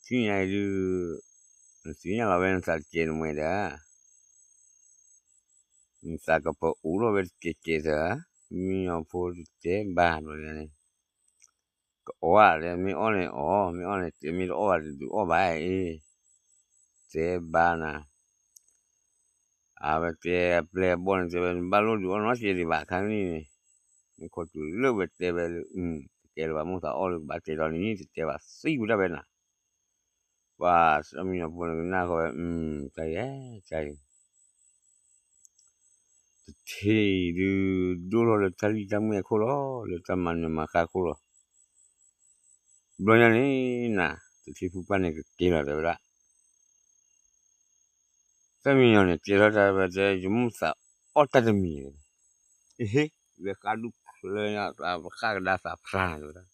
ထံၣ်ညါအံၤဒုး နသ့ၣ်ညါလီၤဝဲနသးတကဲးနမှဲဒီး နသးကပအိးထီၣ်ဝဲတကဲးကဲးသၢ, မံညီၤဖိတတဲဘၣ်ဘျီညါန့ၣ် ကအီၣ်ဧါ မ့ၢ်အီၣ်န့ၣ်အီၣ် မ့ၢ်အီၣ်န့ၣ်တဲ မ့ၢ်တအီၣ်ဘၣ်တဒုးအီၣ်ဘၣ်အံၤ, တဲဘၣ်နၤ, အဝဲတဲအပျဲၢ်အဘီၣ်န့ၣ် တဲဝဲ နဘၣ်လိၣ်ဒုးအီၣ်နီတစဲးဒံးဘၣ်ခါကနံၣ်န့ၣ်, မ့ၢ်ခိးတုၤလၢဝဲတဲဝဲလၢ တကဲလၢၤဘၣ် မိၣ်သးအီၣ်လၢကဘၣ်တဲဒီးနံၤ တတဲဘၣ်သံဝဲဒၣ်ဝဲနၤ, ပှၤသၣ်မံယီၤဖိန့ၣ်ကနၣ်ဃီဝဲ, တၢ်အံၤ, တၢ်အံၤ တထံၣ်ဒုး ဒိၣ်ထီၣ်လၢတၢ်လံၣ်တၢ်မုၢ်အခိၣ်လီၤ, လၢတၢ်မၤနၢၤမၤဃၣ်အခိၣ်လီၤ. ဘျီညါန့ၣ်နၤ, တထံၣ်ဖုပှၢ်န့ၣ်ကက့ၤလီၤ တဲဝဲဒၣ်. သၣ်မံယီၤန့ၣ် တဲထီၣ်တၢ်ဝဲတဲ ယမိၣ်သးအီၣ်တၢ်တမံၤ, အဟ့ၣ်, ဝဲဃးဒူၣ်ချၢညါ သးဃၣ်ကဒါသးဖျါနၤ တဲဝဲဒၣ်.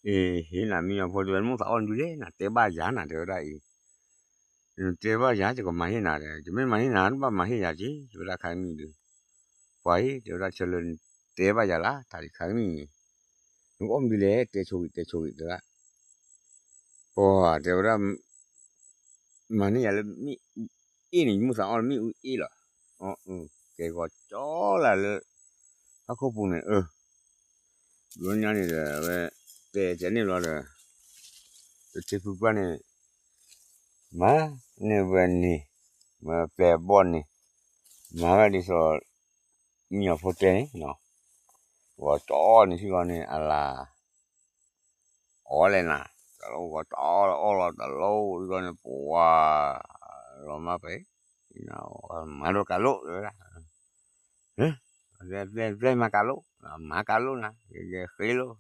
အဟ့ၣ်နၤ မံယီၤဖိတဲဝဲ နမိၣ်သးအီၣ်ဒုးလဲၣ် နတဲဘၣ်ယၤနၤ တဲဝဲဒၣ်အံၤ နတဲဘၣ်ယၤ ယကမၤဟ့ၣ်နၤဒီး ယမ့ၢ်မၤဟ့ၣ်နၤ နဘၣ်မၤဟ့ၣ်ယၤက့ၤ တဲဝဲဒၣ်ခါကနံၣ်ဒုး, ပှၤအံၤ တဲဝဲဒၣ် ဆၢလၢနတဲဘၣ်ယၤလၢ တၢ်ဒံးခါကနံၣ်န့ၣ်, နကအီၣ်မနုၤလဲၣ် တဲဆိဂ့ၤ တဲဆိဂ့ၤ တဲဝဲဒၣ်, ပှၤတဲဝဲဒၣ် မၤန့ၢ်ယၤလၢမ့ၣ်အူအ့ၣ်န့ၣ် ယမိၣ်သးအီၣ်လၢမ့ၣ်အူအ့ၣ်လီၤ, ကဲဂီၤကၠီလၢ ဟီၣ်ခိၣ်ပူၤန့ၣ် အၢ ဘျီညါန့ၣ်ဒီး အဝဲတဲကဲန့ၣ်ဘျီဒီး တထံၣ်ဖုပှၢ်န့ၣ် မၤန့ၢ်ဝဲန့ၣ်, မ့ၢ်ပျဲၢ်ဘီၣ်န့ၣ် မၤဝဲဒ်သိး မံယီၤဖိတဲန့ၣ်, ဂီၤတအီၣ်န့ၣ်ထံၣ်ဂီၤန့ၣ် အလၤ အီၣ်လဲၣ်နၤ, တၢ်လီၢ်ဂီၤတအီၣ်လီၤအီၣ်လီၤတၢ်လီၢ်ဒ်ဂီၤန့ၣ် ပှၤ လီၤမၢ်ပှဲၤ, မၤဒိၣ်ကးလိၣ် တဲဝဲဒၣ် ပျဲၢ်မၤကးလိၣ်, မၤကးလိၣ်နၤ, ဃ့လိၣ်,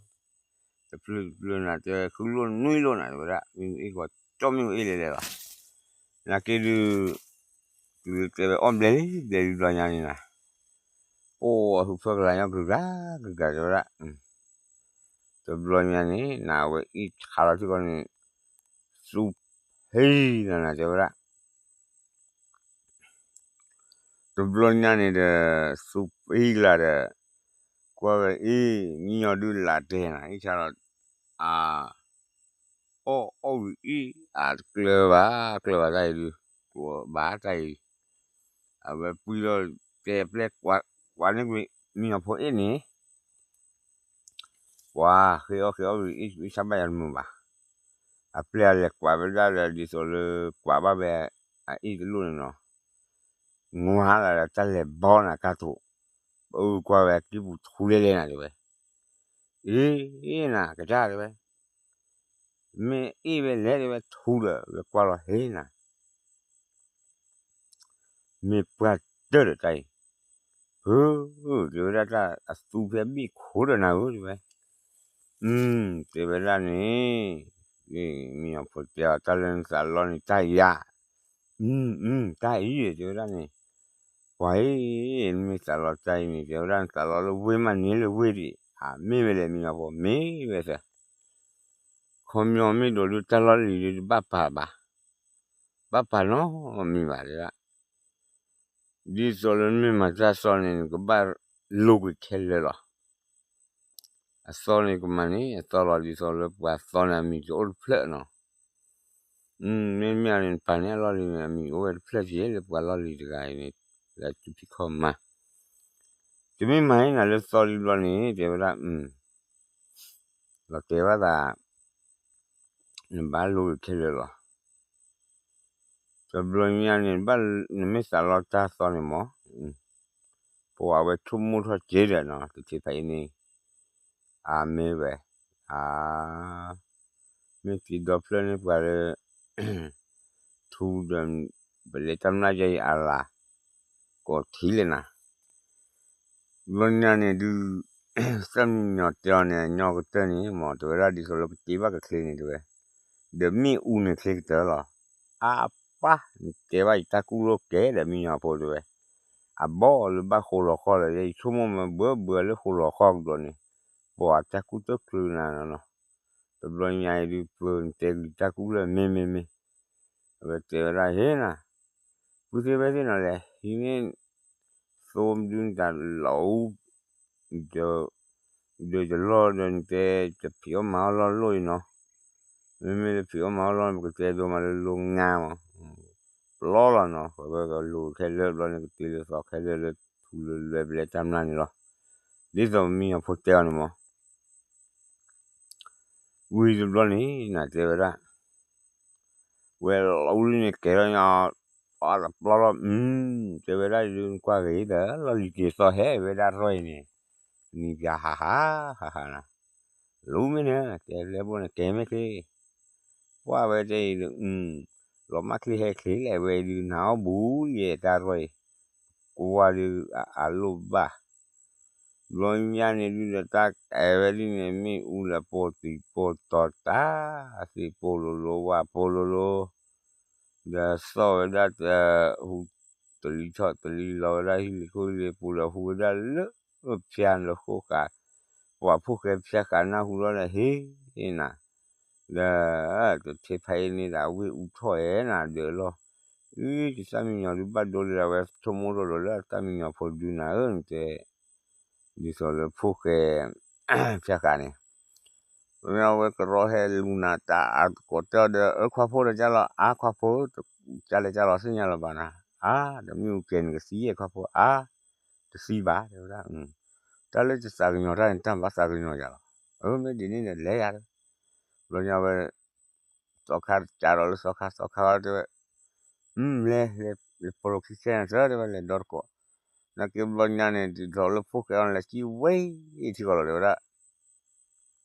တပျုၤတပျုၤနၤ တဲဝဲ ဃုလိၣ်နွံလိၣ်နၤ တဲဝဲဒၣ်, မ့ၣ်အူအ့ၣ်ဂီၤကၠီ မ့ၣ်အူအ့ၣ်လဲၤလဲၤလီၤ, နာ်က့ဒုး တုၤလၢတဲဝဲအီၣ်ဘျဲၣ်လံ ဘျဲၣ်လံဘျီညါန့ၣ်နၤ, အိၣ်အဟုဖၢကလၤညီကလုာ်ဂၤကလုာ်ဂၤ တဲဝဲဒၣ်, တဘျီညါန့ၣ် နဝဲအ့ၣ်ဆါလီၤထံကီၢ်န့ၣ် သူဖံလီၤနၤ တဲဝဲဒၣ် တဘျီညါန့ၣ်ဒီး သူပံလၢ်ဒီး ကွၢ်ဝဲအ့ၣ် မံညီၤဒုးလၢတဲနၤ အ့ၣ်ဆါလီၤ အ အီၣ်အီၣ်ဝံၤအ့ၣ် အတကျၢၤဘၣ် ကျၢၤဘၣ်တၢ်အံၤဒုး ကျၢၤဘၣ်တၢ်အံၤ အဝဲပှံၢ်လီၤတဲပျဲၢ်ကွၢ်န့ၢ်ကွံာ် မံညီၤဖိအ့ၣ်န့ၣ် ပှၤဃ့အီၣ်ဃ့အီၣ်ဝံၤ အ့ၣ်ဆါဘၣ်ယၤတမုာ်ဘၣ်. အပျဲၢ်အလဲၤကွၢ်ဝဲဒၣ်ဒီး ဒ်သိးလၢကွၢ်ဘၣ်ဝဲ အအ့ၣ်တလိၣ်န့ၣ်နီၤ, ငွါလၢတၢ်လဲၤဘီနၤကါသိး, ပအုၣ်ကွၢ်ဝဲအကံၢ်ပူၤထူလဲၣ်လဲၣ်နၤတဲဝဲ, အ့ၣ်နၤကစၢ်တဲဝဲ, မ့ၢ်အ့ၣ်ဝဲလဲၣ်တဲဝဲထူဒီး ဝဲကွၢ်လီၤဟ့နၤ မ့ၢ်ပှၢ်တၢၢ်ဒီးတၢ်အံၤ, ဖု, တဲဝဲဒၣ်တၢ်အသူဖဲဘ့ၣ်ခိၣ်ဒီးနၤဧၢ တဲဝဲ, တဲဝဲဒၣ်န့ၣ်, မံညီၤဖိတဲအီၤ တၢ်လၢနသးလီန့ၣ်တၢ်အံၤဧါ, တၢ်အံၤတဲဝဲဒၣ်န့ၣ်, ပှၤအံၤ, နမ့ၢ်သးလီတၢ်အံၤန့ၣ် တဲဝဲဒၣ်နသးလီလၢဝ့ၢ်မးန့ၢ်လၢဝ့ၢ်ဒံး, အမ့ၢ်ဝဲလဲၣ်မံညီၤဖိ မ့ၢ်ဝဲသၢ ခီပညီမ့ၢ်ဒိးဒုးတၢ်လီၢ်လံၤဒုးတဘၣ်ပာ်ဘၣ်, ဘၣ်ပာ်နီတမံၤဘၣ်တဲဒၣ်, ဒ်သိးလၢနမ့ၢ်မၤတၢ်သီန့ၣ် နကဘၣ်လိာ်ကွံာ်ခဲလၢာ်လီၤ. အသီန့ၣ်ကမၤန့ၣ် အသီလီၤဒ်သိးလၢပှၤသီန့ၣ် အမံၤတအိၣ်တဖျၢၣ်နီၤ. မ့မ့ၢ်န့ၣ် နပာ်န့ၢ်အလီၢ်လံၤန့ၣ် အမံၤအိၣ်ဝဲတဖျၢၣ်က့ၤလၢပှၤလီၢ်လံၤတဂၤအံၤန့ၣ် လၢအစူးဖံးခီၣ်မၤ တမ့ၢ်မၤန့ၢ်နၤလၢသီလံဘျီန့ၣ် တဲဝဲဒၣ်, လီၤတဲာ်ဘၣ်သး, နဘၣ်လိာ်ကွံာ်ခဲလၢာ်လီၤ. တဘျီညါန့ၣ် နမ့ၢ်သးလီတၢ်သီန့ၣ်မး, ပဝဲဆိကမိၣ်ထီၣ်က့ၤဒီးနီၤ တထံၣ်ဖးအံၤန့ၣ်, အမ့ၢ်ဝဲ, အ, မ့ၢ်သံဒီဖျၢၣ်န့ၢ်ပှၤလၢ ထူဒီး ပလဲၤတၢ်မျၢ်ယဲအံၤအလၤ ကိးထံလဲၣ်နၤ. ဘျီညါန့ၣ်ဒုး သၣ်မံညီၤတဲအီၤန့ၣ် ညီကတၢၢ်န့ၣ် မ့ၢ်တဲဝဲဒၣ်ဒ်သိးလၢကတ့ဘၣ်ကချ့န့ၣ်တဲဝဲ, ဒီးမ့ၣ်အူန့ၣ်ချ့ကတၢၢ်လီၤ. အပၢ် နတဲဘၣ်ယတၢ်ကူၣ်လိာ်ကဲဒီးမံညီၤဖိတဲဝဲ, အဘီၣ်လၢဘၣ်ဃိးလီၤဃီလီၤ ယဆိကမိၣ်မ့ၢ်ဘၢဘၢလၢဃိးလီၤဃီကဒီးန့ၣ်, ပှၤတၢ်ကူၣ်တၢ်ချ့နၤနီၤ. တဘျီညါအံၤဒုး ပၢၤနတဲက့ၤတၢ်ကူၣ်လၢမ့ၢ်မ့ၢ်မ့ၢ် အဝဲတဲဝဲဒၣ်ဟ့နၤ, ပုၢ်သ့ၣ်ဝဲၢ်သ့ၣ်နီၤလဲၣ် ဟံးန့ၢ် သိဒုနတၢ်လီၤအူ, ဒီးယလီၢ်ဒီးနတဲ တဖံးအီၣ်မၤအီၣ်လီၢ်လိၣ်အံၤနီၤ, မ့မ့ၢ်လၢဖံးအီၣ်မၤအီၣ်လီၢ်န့ၣ် ပကတဲဒိမးလၢလိၣ်ငါမး, ပျီလီၤနီၤ ပဝဲကလိၤခဲလၢာ်ဘျီန့ၣ် ကတ့လၢသီခဲလၢာ်လၢထူလၢလွဲဘျဲတၢ်မျၢ်န့ၣ်လီၤ. ဒ်သိးမံညီၤဖိတဲအီၤန့ၣ်မး ဝံၤတဘျီန့ၣ် နတဲဝဲဒၣ်, ဝဲလီၤအူလံန့ၣ် ကဲထီၣ်ညါ အပျီလီၤ, တဲဝဲဒၣ်ဒုး နကွၢ်ဂ့ၤဒီး လီၢ်လံၤက့ၤသီၣ်ဟဲဝဲဒၣ်ရီၢ်အံၤန့ၣ်, နံၤပၠးဟးဟး ဟးဟးနၤ, လူမ့ၢ်န့ၣ် တဲပျဲၢ်ဘိၣ်န့ၣ် ကဲမ့ၢ်ချ့, ပှၢ်ဝဲတဲအံၤဒုး လီၤမၢ်ချ့ဟဲချ့လဲၣ်ဝဲအံၤဒုး နၤအီၣ်ဘူးယဲၢ်တၢ်ရီၢ်အံၤ, ကွၢ်ဒုးအလိၣ်ဘၣ် ဘျီညါန့ၣ်ဒုးဒီး တၢ်အဲၣ်ဝဲဒ်န့ၣ် မ့ၣ်အူဒီးပိာ်သံၣ်ပိာ်တီၤတၢ်, သ့ၣ်ပိာ်လိၤလိၤ ဝၣ်ပိာ်လိၤလိၤ, ဒီးသီၣ်ဝဲဒၣ်တဟူးတလံၤထီၣ်တလံၤ လီၤဝဲဒၣ်ဟံၣ်လ့ၤခိၣ်ဟံၣ်လ့ၤပူၤဒီး ဟူးဝဲဒၣ်လၢဖၠါလၢဃိၣ်ဃာ်, ပှၤဖိၣ်ဃဲဖၠါဃာ်နၢ်ဟူလီၤဒီး ဟ့ၣ်နၤ, ဒီး တထံဖးအံၤန့ၣ်ဒီး ဝ့ၢ်အူထီၣ်အဲၣ်နၤဒၢးလီၤ, အံၤ တၢ်သၣ်မံယီၤဒုးဘၣ်ဒိလၢအဝဲဆိကမိၣ်ထီၣ်ဒီးလၢအတၢ်မံယီၤဖိဒုးနၤဧၢ နတဲ ဒ်သိးလၢဖိၣ်ဃဲ ဖၠါဃာ်န့ၣ်, ဝဲကရီဟဲလူၤနၤတၢ်အကိးတဲအီၤဒီး အၢ ခွါဖိဒီးကၢ်လီၤ အါ ခွါဖိ, ကၢ်လဲၣ်ကၢ်လီၤသ့ၣ်ညါလီၤဘၣ်နၤ, အါ ဒီးမ့ၣ်အူကဲန့ၣ်ကသံယဲၢ်ခွါဖိ အါ တသံဘၣ် တဲဝဲဒၣ်, တၢ်လၢယသးကညီၤတၢ်န့ၣ် တၢ်ဘၣ်သးကညီၤယၤလီၤ, အၢ မ့ၢ်ဒ်န့ၣ်ဒီးလဲၤယၤ, ဘျီညါဝဲ သီခါကးဒီးလၢသီခါ သီခါတဲဝဲ, လဲၤ လဲၤပလိာ်ခံဆဲန့ၣ်သၢ တဲဝဲ လဲၤဒီတကိး, နာ်က့ဘျီညါန့ၣ် ဒ်သိးလၢဖိၣ်ဃဲအီၤန့ၣ် လဲၤစံၣ်ဝဲထံဃီလီၤ တဲဝဲဒၣ်,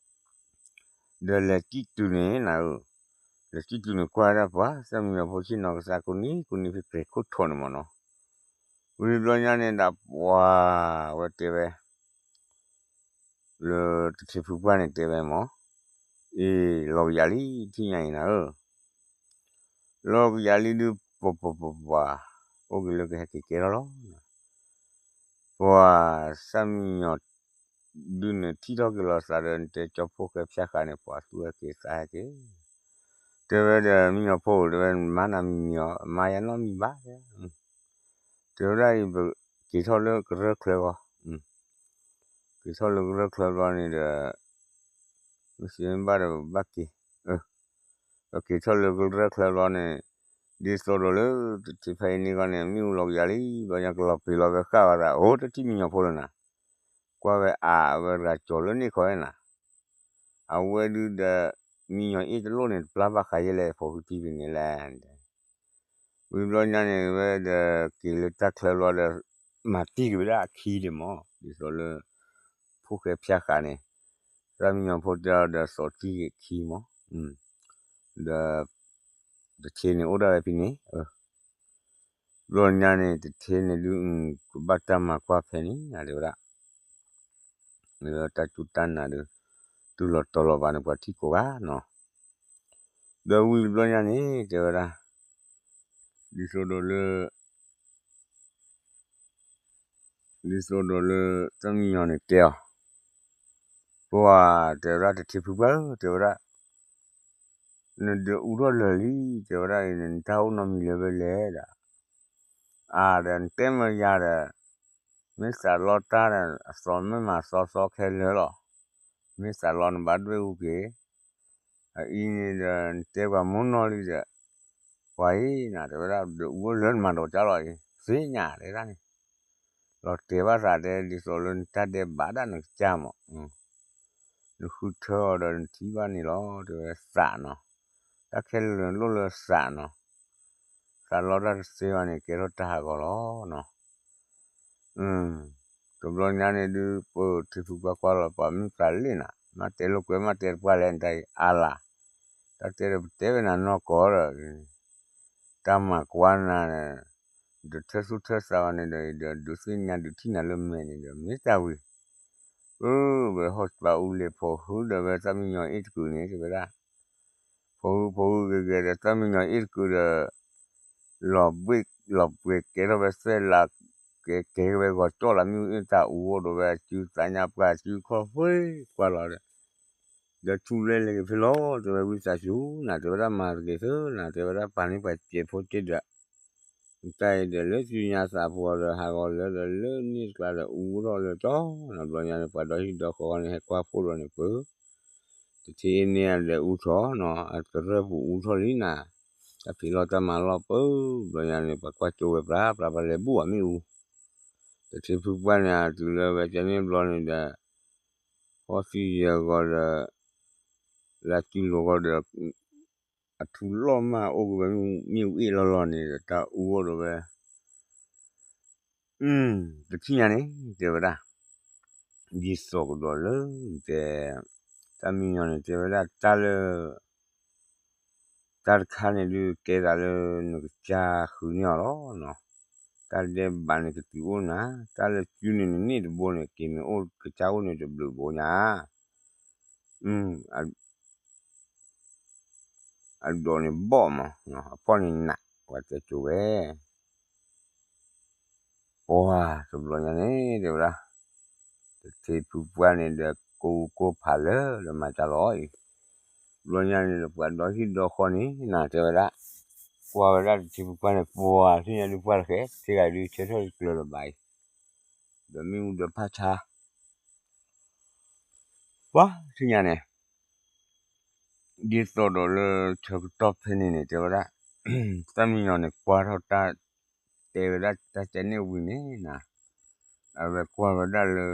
ဒီးလဲၤစံၣ်တုၤန့ၣ်နၤဧၢ, လဲၤစံၣ်တုၤန့ၣ်ကွၢ်ဝဲဒၣ်ပှၤ သၣ်မံယီၤဖိဆ့ၣ်နီၤကသးကိးနံၤ ကိးနံၤဖဲဖဲခိၣ်ထိးန့ၣ်မ့ၢ်နီၤ, ဝံၤဘျီညါန့ၣ်ဒၣ်ပှၤဝဲတဲဝဲ လၢတထံဖုပှၢ်န့ၣ်တဲဝဲမ့ၢ်, အ့ လီၤကယၤလံ ထံၣ်ညါအံၤနၤဧၢ, လီၤကယၤလံဒုး ပှၤပှၤပှၤပှၤ အိၣ်က့ၤလၢကဟဲက့ၤကဲထီၣ်လီၤ, ပှၤသၣ်မံယီၤဒုးန့ၣ် ထံၣ်ထီၣ်က့ၤလီၤသးဒီး နတဲကၠီဖိၣ်ဃဲဖၠါဃာ်န့ၣ် ပှၤသူဟဲက့ၤသးဟဲက့ၤ, တဲဝဲဒီး မံယီၤဖိတဲဝဲ မၤနၤမံယီၤ မၤယၤနီတမံၤဘၣ် တဲဝဲဒၣ်အံၤ ပက့ၤထီၣ်လၢကရၢချၢဂီၢ်, က့ၤထီၣ်လၢကရၢချၢဘျီန့ၣ်ဒီး မ့ၢ်စ့ဘၣ်ဒီးဘၣ်က့ၤ, ပက့ၤထီၣ်လၢကရၢချၢဘျီန့ၣ် ဒ်သိးဒီးလၢတထံဖဲအံၤန့ၣ်ဂီၢ်န့ၣ် မ့ၣ်အူလီၤကယၤလံ ဘျီညါကလီၤပျံၤလီၤဝဲဃၣ်ဝဲဒၣ် အိၣ်တထံၣ်မံယီၤဖိလၢနၤ, ကွၢ်ဝဲအါဝဲတဂၤကၠီၤလၢန့ၣ်ခီနၤ, အဝဲဒုးဒီး မံယီၤအ့ၣ်တလိၣ်န့ၣ် တပျၢ်ဘၣ်ဃးယဲလဲၣ် ဖိဃုထံဖဲန့ၣ်လဲၣ် ဝံၤဘျီညါန့ၣ် ဝဲဒီးက့ၤလၢတၢ်ချၢဘျီဒီး မၤတံၢ်က့ၤဝဲဒၣ်အခံဒံးမ့ၢ် ဒ်သိးလၢ ဖိၣ်ဃဲဖၠါဃာ်န့ၣ်, သၣ်မံယီၤဖိတဲအီၤဒီးသိးတံၢ်က့ၤခံမ့ၢ်, ဒီး တထ့န့ၣ်အိၣ်ဒၣ်ဝဲဖဲန့ၣ်, ဘျီညါန့ၣ် တထ့န့ၣ်ဒုး ကဘၣ်တၢ်မၤကွၢ်ဖဲန့ၣ် တဲဝဲဒၣ် လၢတၢ်စူၢ်တၢ်နာ်ဒီး တုၤလီၤတီၤလီၤဘၣ်န့ၣ် ပှၤထံၣ်ကိးဂၤနီၤ, ဒီးဝံၤတဘျီညါန့ၣ် တဲဝဲဒၣ် ဒ်သိးဒီးလၢ ဒ်သိးဒီးလၢ သၣ်မံယီၤန့ၣ်တဲအီၤ, ပှၤတဲဝဲဒၣ် တထံဖုပှၢ်ဧၢ တဲဝဲဒၣ်, နဒုးအူထီၣ်လၢာ်လံ တဲဝဲဒၣ်အံၤန့ၣ် နတၢ်အိၣ်နီတမံၤလၢၤဝဲလဲၣ်ဒီး, အါဒီးနတဲမ့ၢ်ယၤဒီး မ့ၢ်သးလီတၢ်ဒီး အသီမ့ၢ်မၤသီသီခဲလၢာ်လီၤ, မ့ၢ်သးလီနဘၣ်ဒွဲၣ်အူက့ၤ, အအံၤန့ၣ်ဒီး နတဲပှၤမိၢ်နီၢ်လံဒီး, ပှၤအံၤနၤ တဲဝဲဒၣ် ဒုးအူလၢနမၤဒိးကၢ်လီၤအံၤ သ့ၣ်ညါတဲဒၣ်န့ၣ်, လီၤတဲာ်ဘၣ်သးတဲ ဒ်သိးလၢနတၢ်ဒဲးဘးဒၣ်နကစၢ်မး, နဃုထၢအီၤဒီးနထံၣ်ဘၣ်န့ၣ်လီၤ တဲဝဲသးနီၤ, တၢ်ခဲလၢာ်လိၣ်လၢသးနီၤ, သးလီတၢ်တသ့ဘၣ်န့ၣ် ကဲထီၣ်တၢ်ဟးဂီၤလီၤနီၤ, တဘျီညါန့ၣ်ဒုး ပထံဖုပှၢ်ကွၢ်လီၤပှၤမုၣ်သးလ့ၣ်နၤ မ့ၢ်တဲလိာ်ကွဲမ့ၢ်တဲတပှၢ်လဲၣ်နတၢ်အံၤအါလၢ်, တၢ်တဲဒီးပတဲဝဲနၤနီၢ်ကီၢ်ဒီး တၢ်မၤကွၢ်နၤန့ၣ် ဒုးထၢသူၣ်ထၢသးဝဲန့ၣ်ဒီး ဒုးသ့ၣ်ညါဒုးထံၣ်နၤလၢမဲာ်န့ၣ်ဒီး မ့ၢ်တၢ်ဝံၤ, အၢ ဝဲဟီၣ်စပၤအူလ့ၤဖိဃုဒီးဝဲသၣ်မံယီၤအ့ၣ်တကုာ်န့ၣ် တဲဝဲဒၣ် ဖိဃုဖိဃုဂ့ၤဂ့ၤဒီး သၣ်မံယီၤအ့ၣ်တကုာ်ဒီး လီၤဘှ့ၣ်လီၤပှဲၤကဲထီၣ်ဝဲသဲလး ကဲကဲဝဲဂီၤကၠီၣ်လၢ မ့ၣ်အူအ့ၣ်တၢ်အူအိၣ်ဒီးဝဲ စုသးညါပှၢ်စုခီၣ်ဖှ့ကွၢ်လီၤဒီး ဒီးထူလဲလဲက့ၤဖဲလီၤ တဲဝဲဝံသးစူၤနၤ တဲဝဲဒၣ်မၤတဂ့ၤသၢနၤ တဲဝဲဒၣ်ပာ်န့ၢ်ပှၤစဲးဖိတ့ၢ်ဒီး တၢ်အံၤဒီးလၢစုညါသးပှၢ်ဒီး ဟးဂီၤလၢဒီးလၢန့ၣ်တကျါဒီးအူထီၣ်လၢကၠီၣ်နၤ ဘျီညါန့ၣ် ပှၤဒီဟံၣ်ဒီဃီန့ၣ် ဟဲကွၢ်ဖှိၣ်ဒီးန့ၣ်ပၢ တထံၣ်အ့ၣ်န့ၢ်အဒီးအူထီၣ်နီၤ အကရၢၢ်ပူၤအူထီၣ်လံနၤ တၢ်ဖံးလီၢ်တၢ်မၤလီၢ်ပၢ ဘျီညါန့ၣ် ပှၤကွၢ်ကၠိဝဲပျၢ်ပျၢ် ပှၤလဲၤဘူၣ်အီၤမ့ၣ်အူ တထံၣ်ဖုပှၢ်န့ၣ် အတုၤလၢဝဲကန့ၣ်ဘျီန့ၣ်ဒီး ဃီသံယဲၢ်ဂီၤဒီး လၢစုလိၤဂီၤဒီး အထူလီၢ်မးအိၣ်က့ၤဝဲမ့ၣ်အူအ့ၣ်လီၢ်လီၢ်န့ၣ်ဒီး တၢ်အူအိၣ်ဒီးဝဲ တထံၣ်ညါန့ၣ် တဲဝဲဒၣ်, ဒ်သိးကဒီးလၢ တဲ, တၢ်မံညီၤန့ၣ် တဲဝဲဒၣ်တၢ်လၢ တၢ်တခါန့ၣ်ဒုး ကဲသးလၢနကစၢ်ဃုန့ၢ်အီၤလီၤနီၤ. တၢ်ဒဲးဘးန့ၣ်ကတုၤအိၣ်နၤ, တၢ်လၢစုန့ၣ်နန့ၢ်တဘိန့ၣ် က့ၤမ့ၢ်အိၣ်ကစၢ်အိၣ်န့ၣ်တဘျုးဘိညါ. အဒိးန့ၣ်ဘီၣ်မး, အဖီၣ်န့ၣ်နး, ပှၤတဲစိၤဝဲ ပှၤတဘျီညါန့ၣ် တဲဝဲဒၣ်, တထ့ဖုပှၢ်န့ၣ်ဒီး ကိးကိးဖးလၢာ်ဒီးမၤတၢ်လီၤအံၤ, တဘျီညါန့ၣ်ဒီး ပှၤဒီဟံၣ်ဒီဃီန့ၣ် နၤတဲဝဲဒၣ်, ကွၢ်ဝဲဒၣ်တထ့ဖုပှၢ်န့ၣ် ပှၤထံၣ်ညါဒုးပှၢ်တဃဲ, တထ့ဂၤဒုးဆၢထၢၣ်တကျၢၤလၢၤဘၣ်အံၤ, ဒီးမ့ၣ်အူဒီးဖၣ်ဆါ ပှၤထံၣ်ညါန့ၣ် ဒ်သိးဒီးလၢဆၢကတီၢ်ဖဲန့ၣ်န့ၣ် တဲဝဲဒၣ်, တၢ်မံညီၤန့ၣ် ကွၢ်ထီၣ်တၢ်တဲဝဲဒၣ်တၢ်ကဲန့ၣ်ဝံၤန့ၣ်နၤ, အဝဲကွၢ်ဝဲဒၣ်လၢ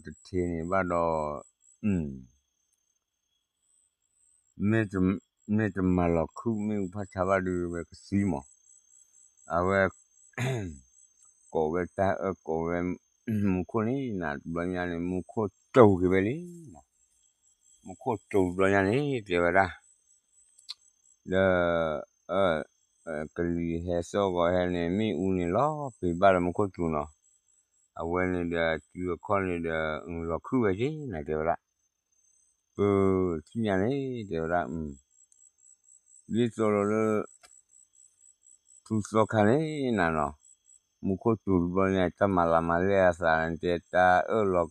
တထ့န့ၣ်ဘၣ်ဒီး မ့ၢ်တမၤလီၤခုၣ်မ့ၣ်အူဖၣ်ဆါဘၣ်ဒီး ဝဲကသံမး, အဝဲ ကိးဝဲတၢ်အၢၣ်ကိးဝဲ မူခိၣ်န့ၣ်နၤ တဘျီညါန့ၣ် မူခိၣ်စူၤက့ၤဝဲလံ, မူခိၣ်စူၤတဘျီညါန့ၣ် တဲဝဲဒၣ်, ဒီး ကလံၤဟဲစိာ်ဂီၤဟဲန့ၣ် မ့ၣ်အူန့ၣ်လီၤပ့ၤဘၣ်လၢမူခိၣ်စူၤနီၤ, အဝဲန့ၣ်ဒီးစုအခီၣ်န့ၣ်ဒီး လီၤခုၣ်ဝဲက့ၤနၤ တဲဝဲဒၣ်, ပထံၣ်ညါန့ၣ် တဲဝဲဒၣ်, ဒ်သိးဒီးလၢ ဖုသီခါန့ၣ်နၤနီၤ, မူခိၣ်စူၤတဘျီညါ တၢ်မၤလၤမၤလဲၢ်အသးန့ၣ် တဲတၢ်အၢၣ်လီၤ,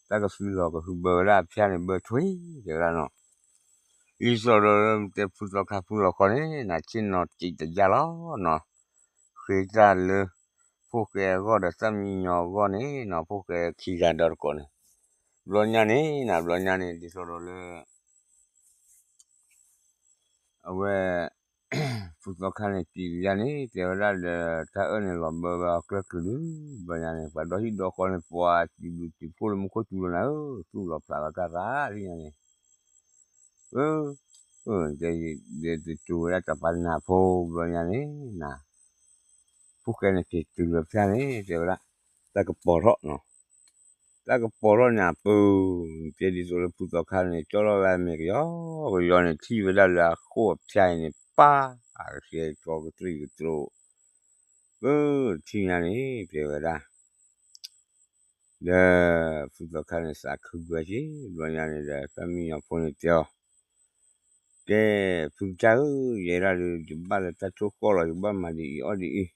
တၢ်ကသုလီၤကဟုဘၢဝဲဒၣ်အဖၠၣ်န့ၣ် ဘၢထွံ တဲဝဲဒၣ်နီၤ, ဒ်သိးဒီးလၢတဲဖုသီခါဖုလီၤခီန့ၣ် နၤဆ့ၣ်နီၤစံးတယၢ်လီၤနီၤ, ဃ့တၢ်လၢ ဖိၣ်ဃဲအဂီၢ်ဒီးတၢ်မံညီၤအဂီၢ်န့ၣ်နီၤ, ဖိၣ်ဃဲခံဂၤဒီးတကိးန့ၣ်, ဘျီညါန့ၣ်နၤ ဘျီညါန့ၣ် ဒ်သိးဒီးလၢ အဝဲ ဖုသီခါန့ၣ် စံးတယၢ်န့ၣ် တဲဝဲဒၣ်ဒီး တၢ်အၢၣ်န့ၣ်လီၤဘၢဝဲအီၤကျၢၢ်ကျူၤဒုး ဘျီညါန့ၣ် ပှၤဒီဟံၣ်ဒီဃီန့ၣ် ပှၤစံးဘျုးစံးဖှိၣ်လၢမူခိၣ်စူၤလီၤနၤဧၢ, သူၣ်လီၤဖျးလီၤတၢ်သးလံညါန့ၣ်, အၢ တဲ ဒဲတကၠိဝဲဒၣ်တၢ်ပာ်နၢ်ဖိဘျီညါန့ၣ်နၤ, ဖိၣ်ဃဲန့ၣ်က့ၤတုၤလၢဖၠၣ်န့ၣ် တဲဝဲဒၣ်, တၢ်ကပီၤထီၣ်နီၤ, တၢ်ကပီၤထီၣ်န့ၣ်အပူၤ, တဲဒ်သိးလၢဖုသီခါန့ၣ် ကၠီလီၤဝဲအမဲာ်ကယီကယီန့ၣ် ထံၣ်ဝဲဒၣ်လၢအဃိအဖၠၣ်အံၤန့ၣ် ပၢ် အကဆှဲကဆှီကတြံၣ်ကတြိ, ပထံၣ်ညါန့ၣ် တဲဝဲဒၣ် ဒီး ဖုသီခါန့ၣ် သးခုကွၢ်က့ၤ ဘျီညါန့ၣ်ဒီး တၢ်မံညီၤဖိန့ၣ်တဲအီၤ, ကဲ ဖုကစၢ်ဧၢ, ယဲဒၣ်ဒီး ယဘၣ်လၢတၢ်ဆိၣ်ဃီလီၤ, ယဘၣ်မၤဒ်အံၤအီၣ်ဒ်အံၤ,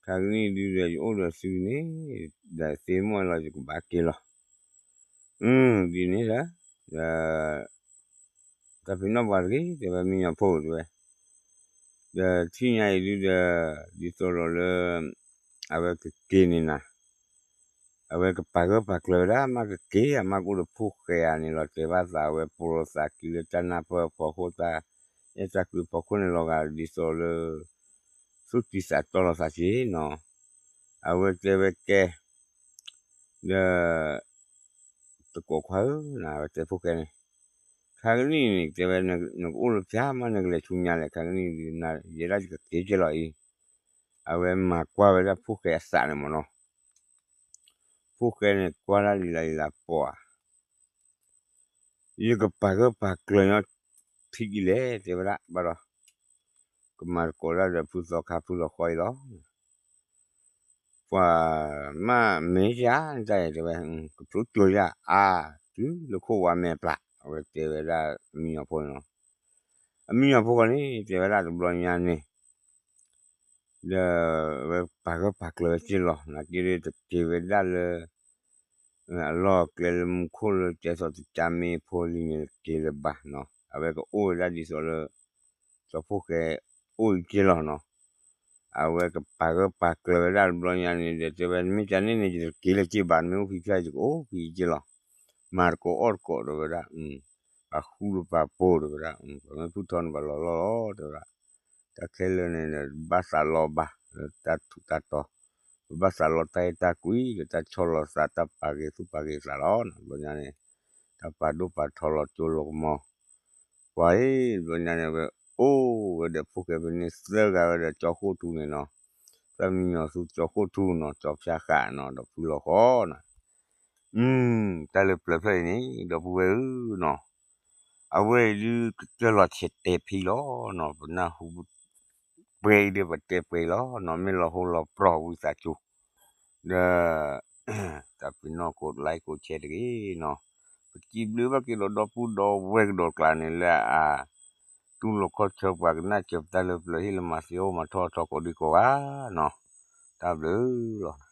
ခါကနံၣ်ဒုဒီး ယအိၣ်ဒီးသုန့ၣ် ဒီးသ့ၣ်မီၢ်လီၤ ယကဘၣ်က့ၤလီၤ, ဒ်န့ၣ်ဒီး ဒီး တၢ်ဖံးနီၣ်ပှၤတဂ့ၤ တဲဝဲ မံညီၤဖိတဲဝဲ, ဒီးထံၣ်ညါအံၤဒုဒီး ဒ်သိးဒီးလၢ အဝဲကက့ၤန့ၣ်နၤ, အဝဲကပာ်ဂၢၢ်ပာ်ကျၢၤဝဲဒၣ် မ့ၢ်ကက့ၤ အမ့ၢ်ကအိၣ်ဒီးဖိၣ်ဃဲဧါန့ၣ်လီၤ တဲဘၣ်သးဝဲ ပိာ်လိာ်သးက့ၤလၢတၢ်နၢ်ပၢၢ်ဖီခိၣ် တၢ်အဲၣ်တၢ်ကွံဖီခိၣ်န့ၣ်လီၤဂာ် ဒ်သိးလၢ သူၣ်တံၢ်သးတီလီၤသးက့ၤနီၤ, အဝဲတဲဝဲကဲ ဒီး တကိးခွါဧၢ နဝဲတဲဖိၣ်ဃဲန့ၣ်, ခါကနံၣ်န့ၣ် တဲဝဲ နကအိၣ်လၢဖၠၣ်မး နကလဲၤဆူညါလဲၣ် ခါကနံၣ်ဒုး ယဲဒၣ်ယကက့ၤက့ၤလီၤအံၤ, အဝဲမၤကွၢ်ဝဲဒၣ်ဖိၣ်ဃဲအသးန့ၣ်မ့ၢ်နီၤ, ဖိၣ်ဃဲန့ၣ် ကွၢ်ဒၣ်လံလၢလံလၢပှၤ ယကပာ်ဂၢၢ်ပာ်ကျၢၤညီထံကံလဲၣ် တဲဝဲဒၣ် ဘၣ်ဒီး ကမၤသကိးတၢ်ဒီးဖုသီခါဖုလီၤဃီအံၤလီၤ. ပှၤမ့ၢ်မ့ၢ်ယၤ နတၢ်အံၤတဲဝဲ ကဖျိကၠိယၤ အါ တုၤလၢခိၣ်ဝါမဲာ်ပျၢ် အဝဲတဲဝဲဒၣ်အမံညီၤဖိန့ၣ်လီၤ. အမံညီၤဖိဃီန့ၣ် တဲဝဲဒၣ်တဘျီညါန့ၣ် ဒီးအဝဲပာ်ဂၢၢ်ပာ်ကျၢၤဝဲက့ၤလီၤ နာ်က့ဒီးတက့ၤဝဲဒၣ်လၢ အလီၢ်အကျဲလၢမူခိၣ်လၢကဲသိးတကါမ့ၢ်ဖိလံၤန့ၣ်တက့ၤလၢၤဘၣ်နီၤ အဝဲကအိၣ်ဝဲဒၣ်ဒ်သိးလၢ စီၤဖိၣ်ဃဲအိၣ်အံၤက့ၤလီၤနီၤ အဝဲကပာ်ဂၢၢ်ပာ်ကျၢၤဝဲဒၣ်တဘျီညါန့ၣ်ဒီး တဲဝဲ မ့ၢ်ကန့ၣ်န့ၣ် ယတက့ၤလၢၤက့ၤဘၣ် နမ့ၢ်အိၣ်ဖံးဖျၢၣ် ယကအိၣ်ဖံးက့ၤလီၤ. မၤသကိးအီၣ်သကိးတဲဝဲဒၣ် ပှၤဃူဒီးပှၤဖိးတဲဝဲဒၣ် ပှၤမ့ၢ်ဖုၣ်ထီန့ၣ် ပှၤလီၤလီၢ်လီၤတဲဝဲဒၣ် တၢ်ခဲလၢာ်န့ၣ်ဒီး ဘၣ်သးလီဘၣ် လၢတၢ်ထူးတၢ်တီၤ ပဘၣ်သးလီတၢ်အဲၣ်တၢ်ကွံ ဒီးတၢ်ဆီၣ်လီၤသး တၢ်ပာ်ဂ့ၤသူၣ်ပာ်ဂ့ၤသးလီၤ. ဘျီညါန့ၣ် တၢ်ပာ်ဒိၣ်ပာ်ထီလီၤကၠိလီၤကမီၤ ပှၤအံၤ ဘျီညါန့ၣ် အဝဲ အိၣ်ဝဲဒီးဖိၣ်ဃဲဖဲန့ၣ်သၢဂၤဝဲဒီးကၠီခိၣ်ထူန့ၣ်နီၤ, သၢမံညီၤဆူကၠီခိၣ်ထူနီၤ, ကၠီဖၠါဃးနီၤ, ဒီးဖုလီၤဃီနီၤ, တၢ်လၢပျၢၤဖျၢၣ်အံၤန့ၣ် ဒီပုၢ်ဝဲၢ်ဧၢနီၤ, အဝဲအံၤဒုးကစၢၢ်လီၤဆဲးတဲဖံလီၤနီၤ, ပနၢ်ဟူ ပှဲၤအံၤဒီးပတဲပှဲၤလီၤနီၤ, မ့ၢ်လီၤဟိလီၤပြီဝံသးစူၤ ဒီး တၢ်ပ့ၤနီၣ် ကိးlike ကိးshare တဂ့ၤနီၤ, ပစံးဘျုးဘၣ်က့ၤဒီးဒီပုၢ်ဒီဝဲၢ်ကဒီးကျါန့ၣ်လၢအ တူၢ်လိာ်ခီၣ်ဆၢပှၤကနၣ်စၢၤပတၢ်လၢပျၢၤဟ့ၣ်လၢမၤသ့အိၣ်မၤထီၣ်ထီကိးဒံကိးဂၤနီၤ, တၢ်ဘျုးလီၤ.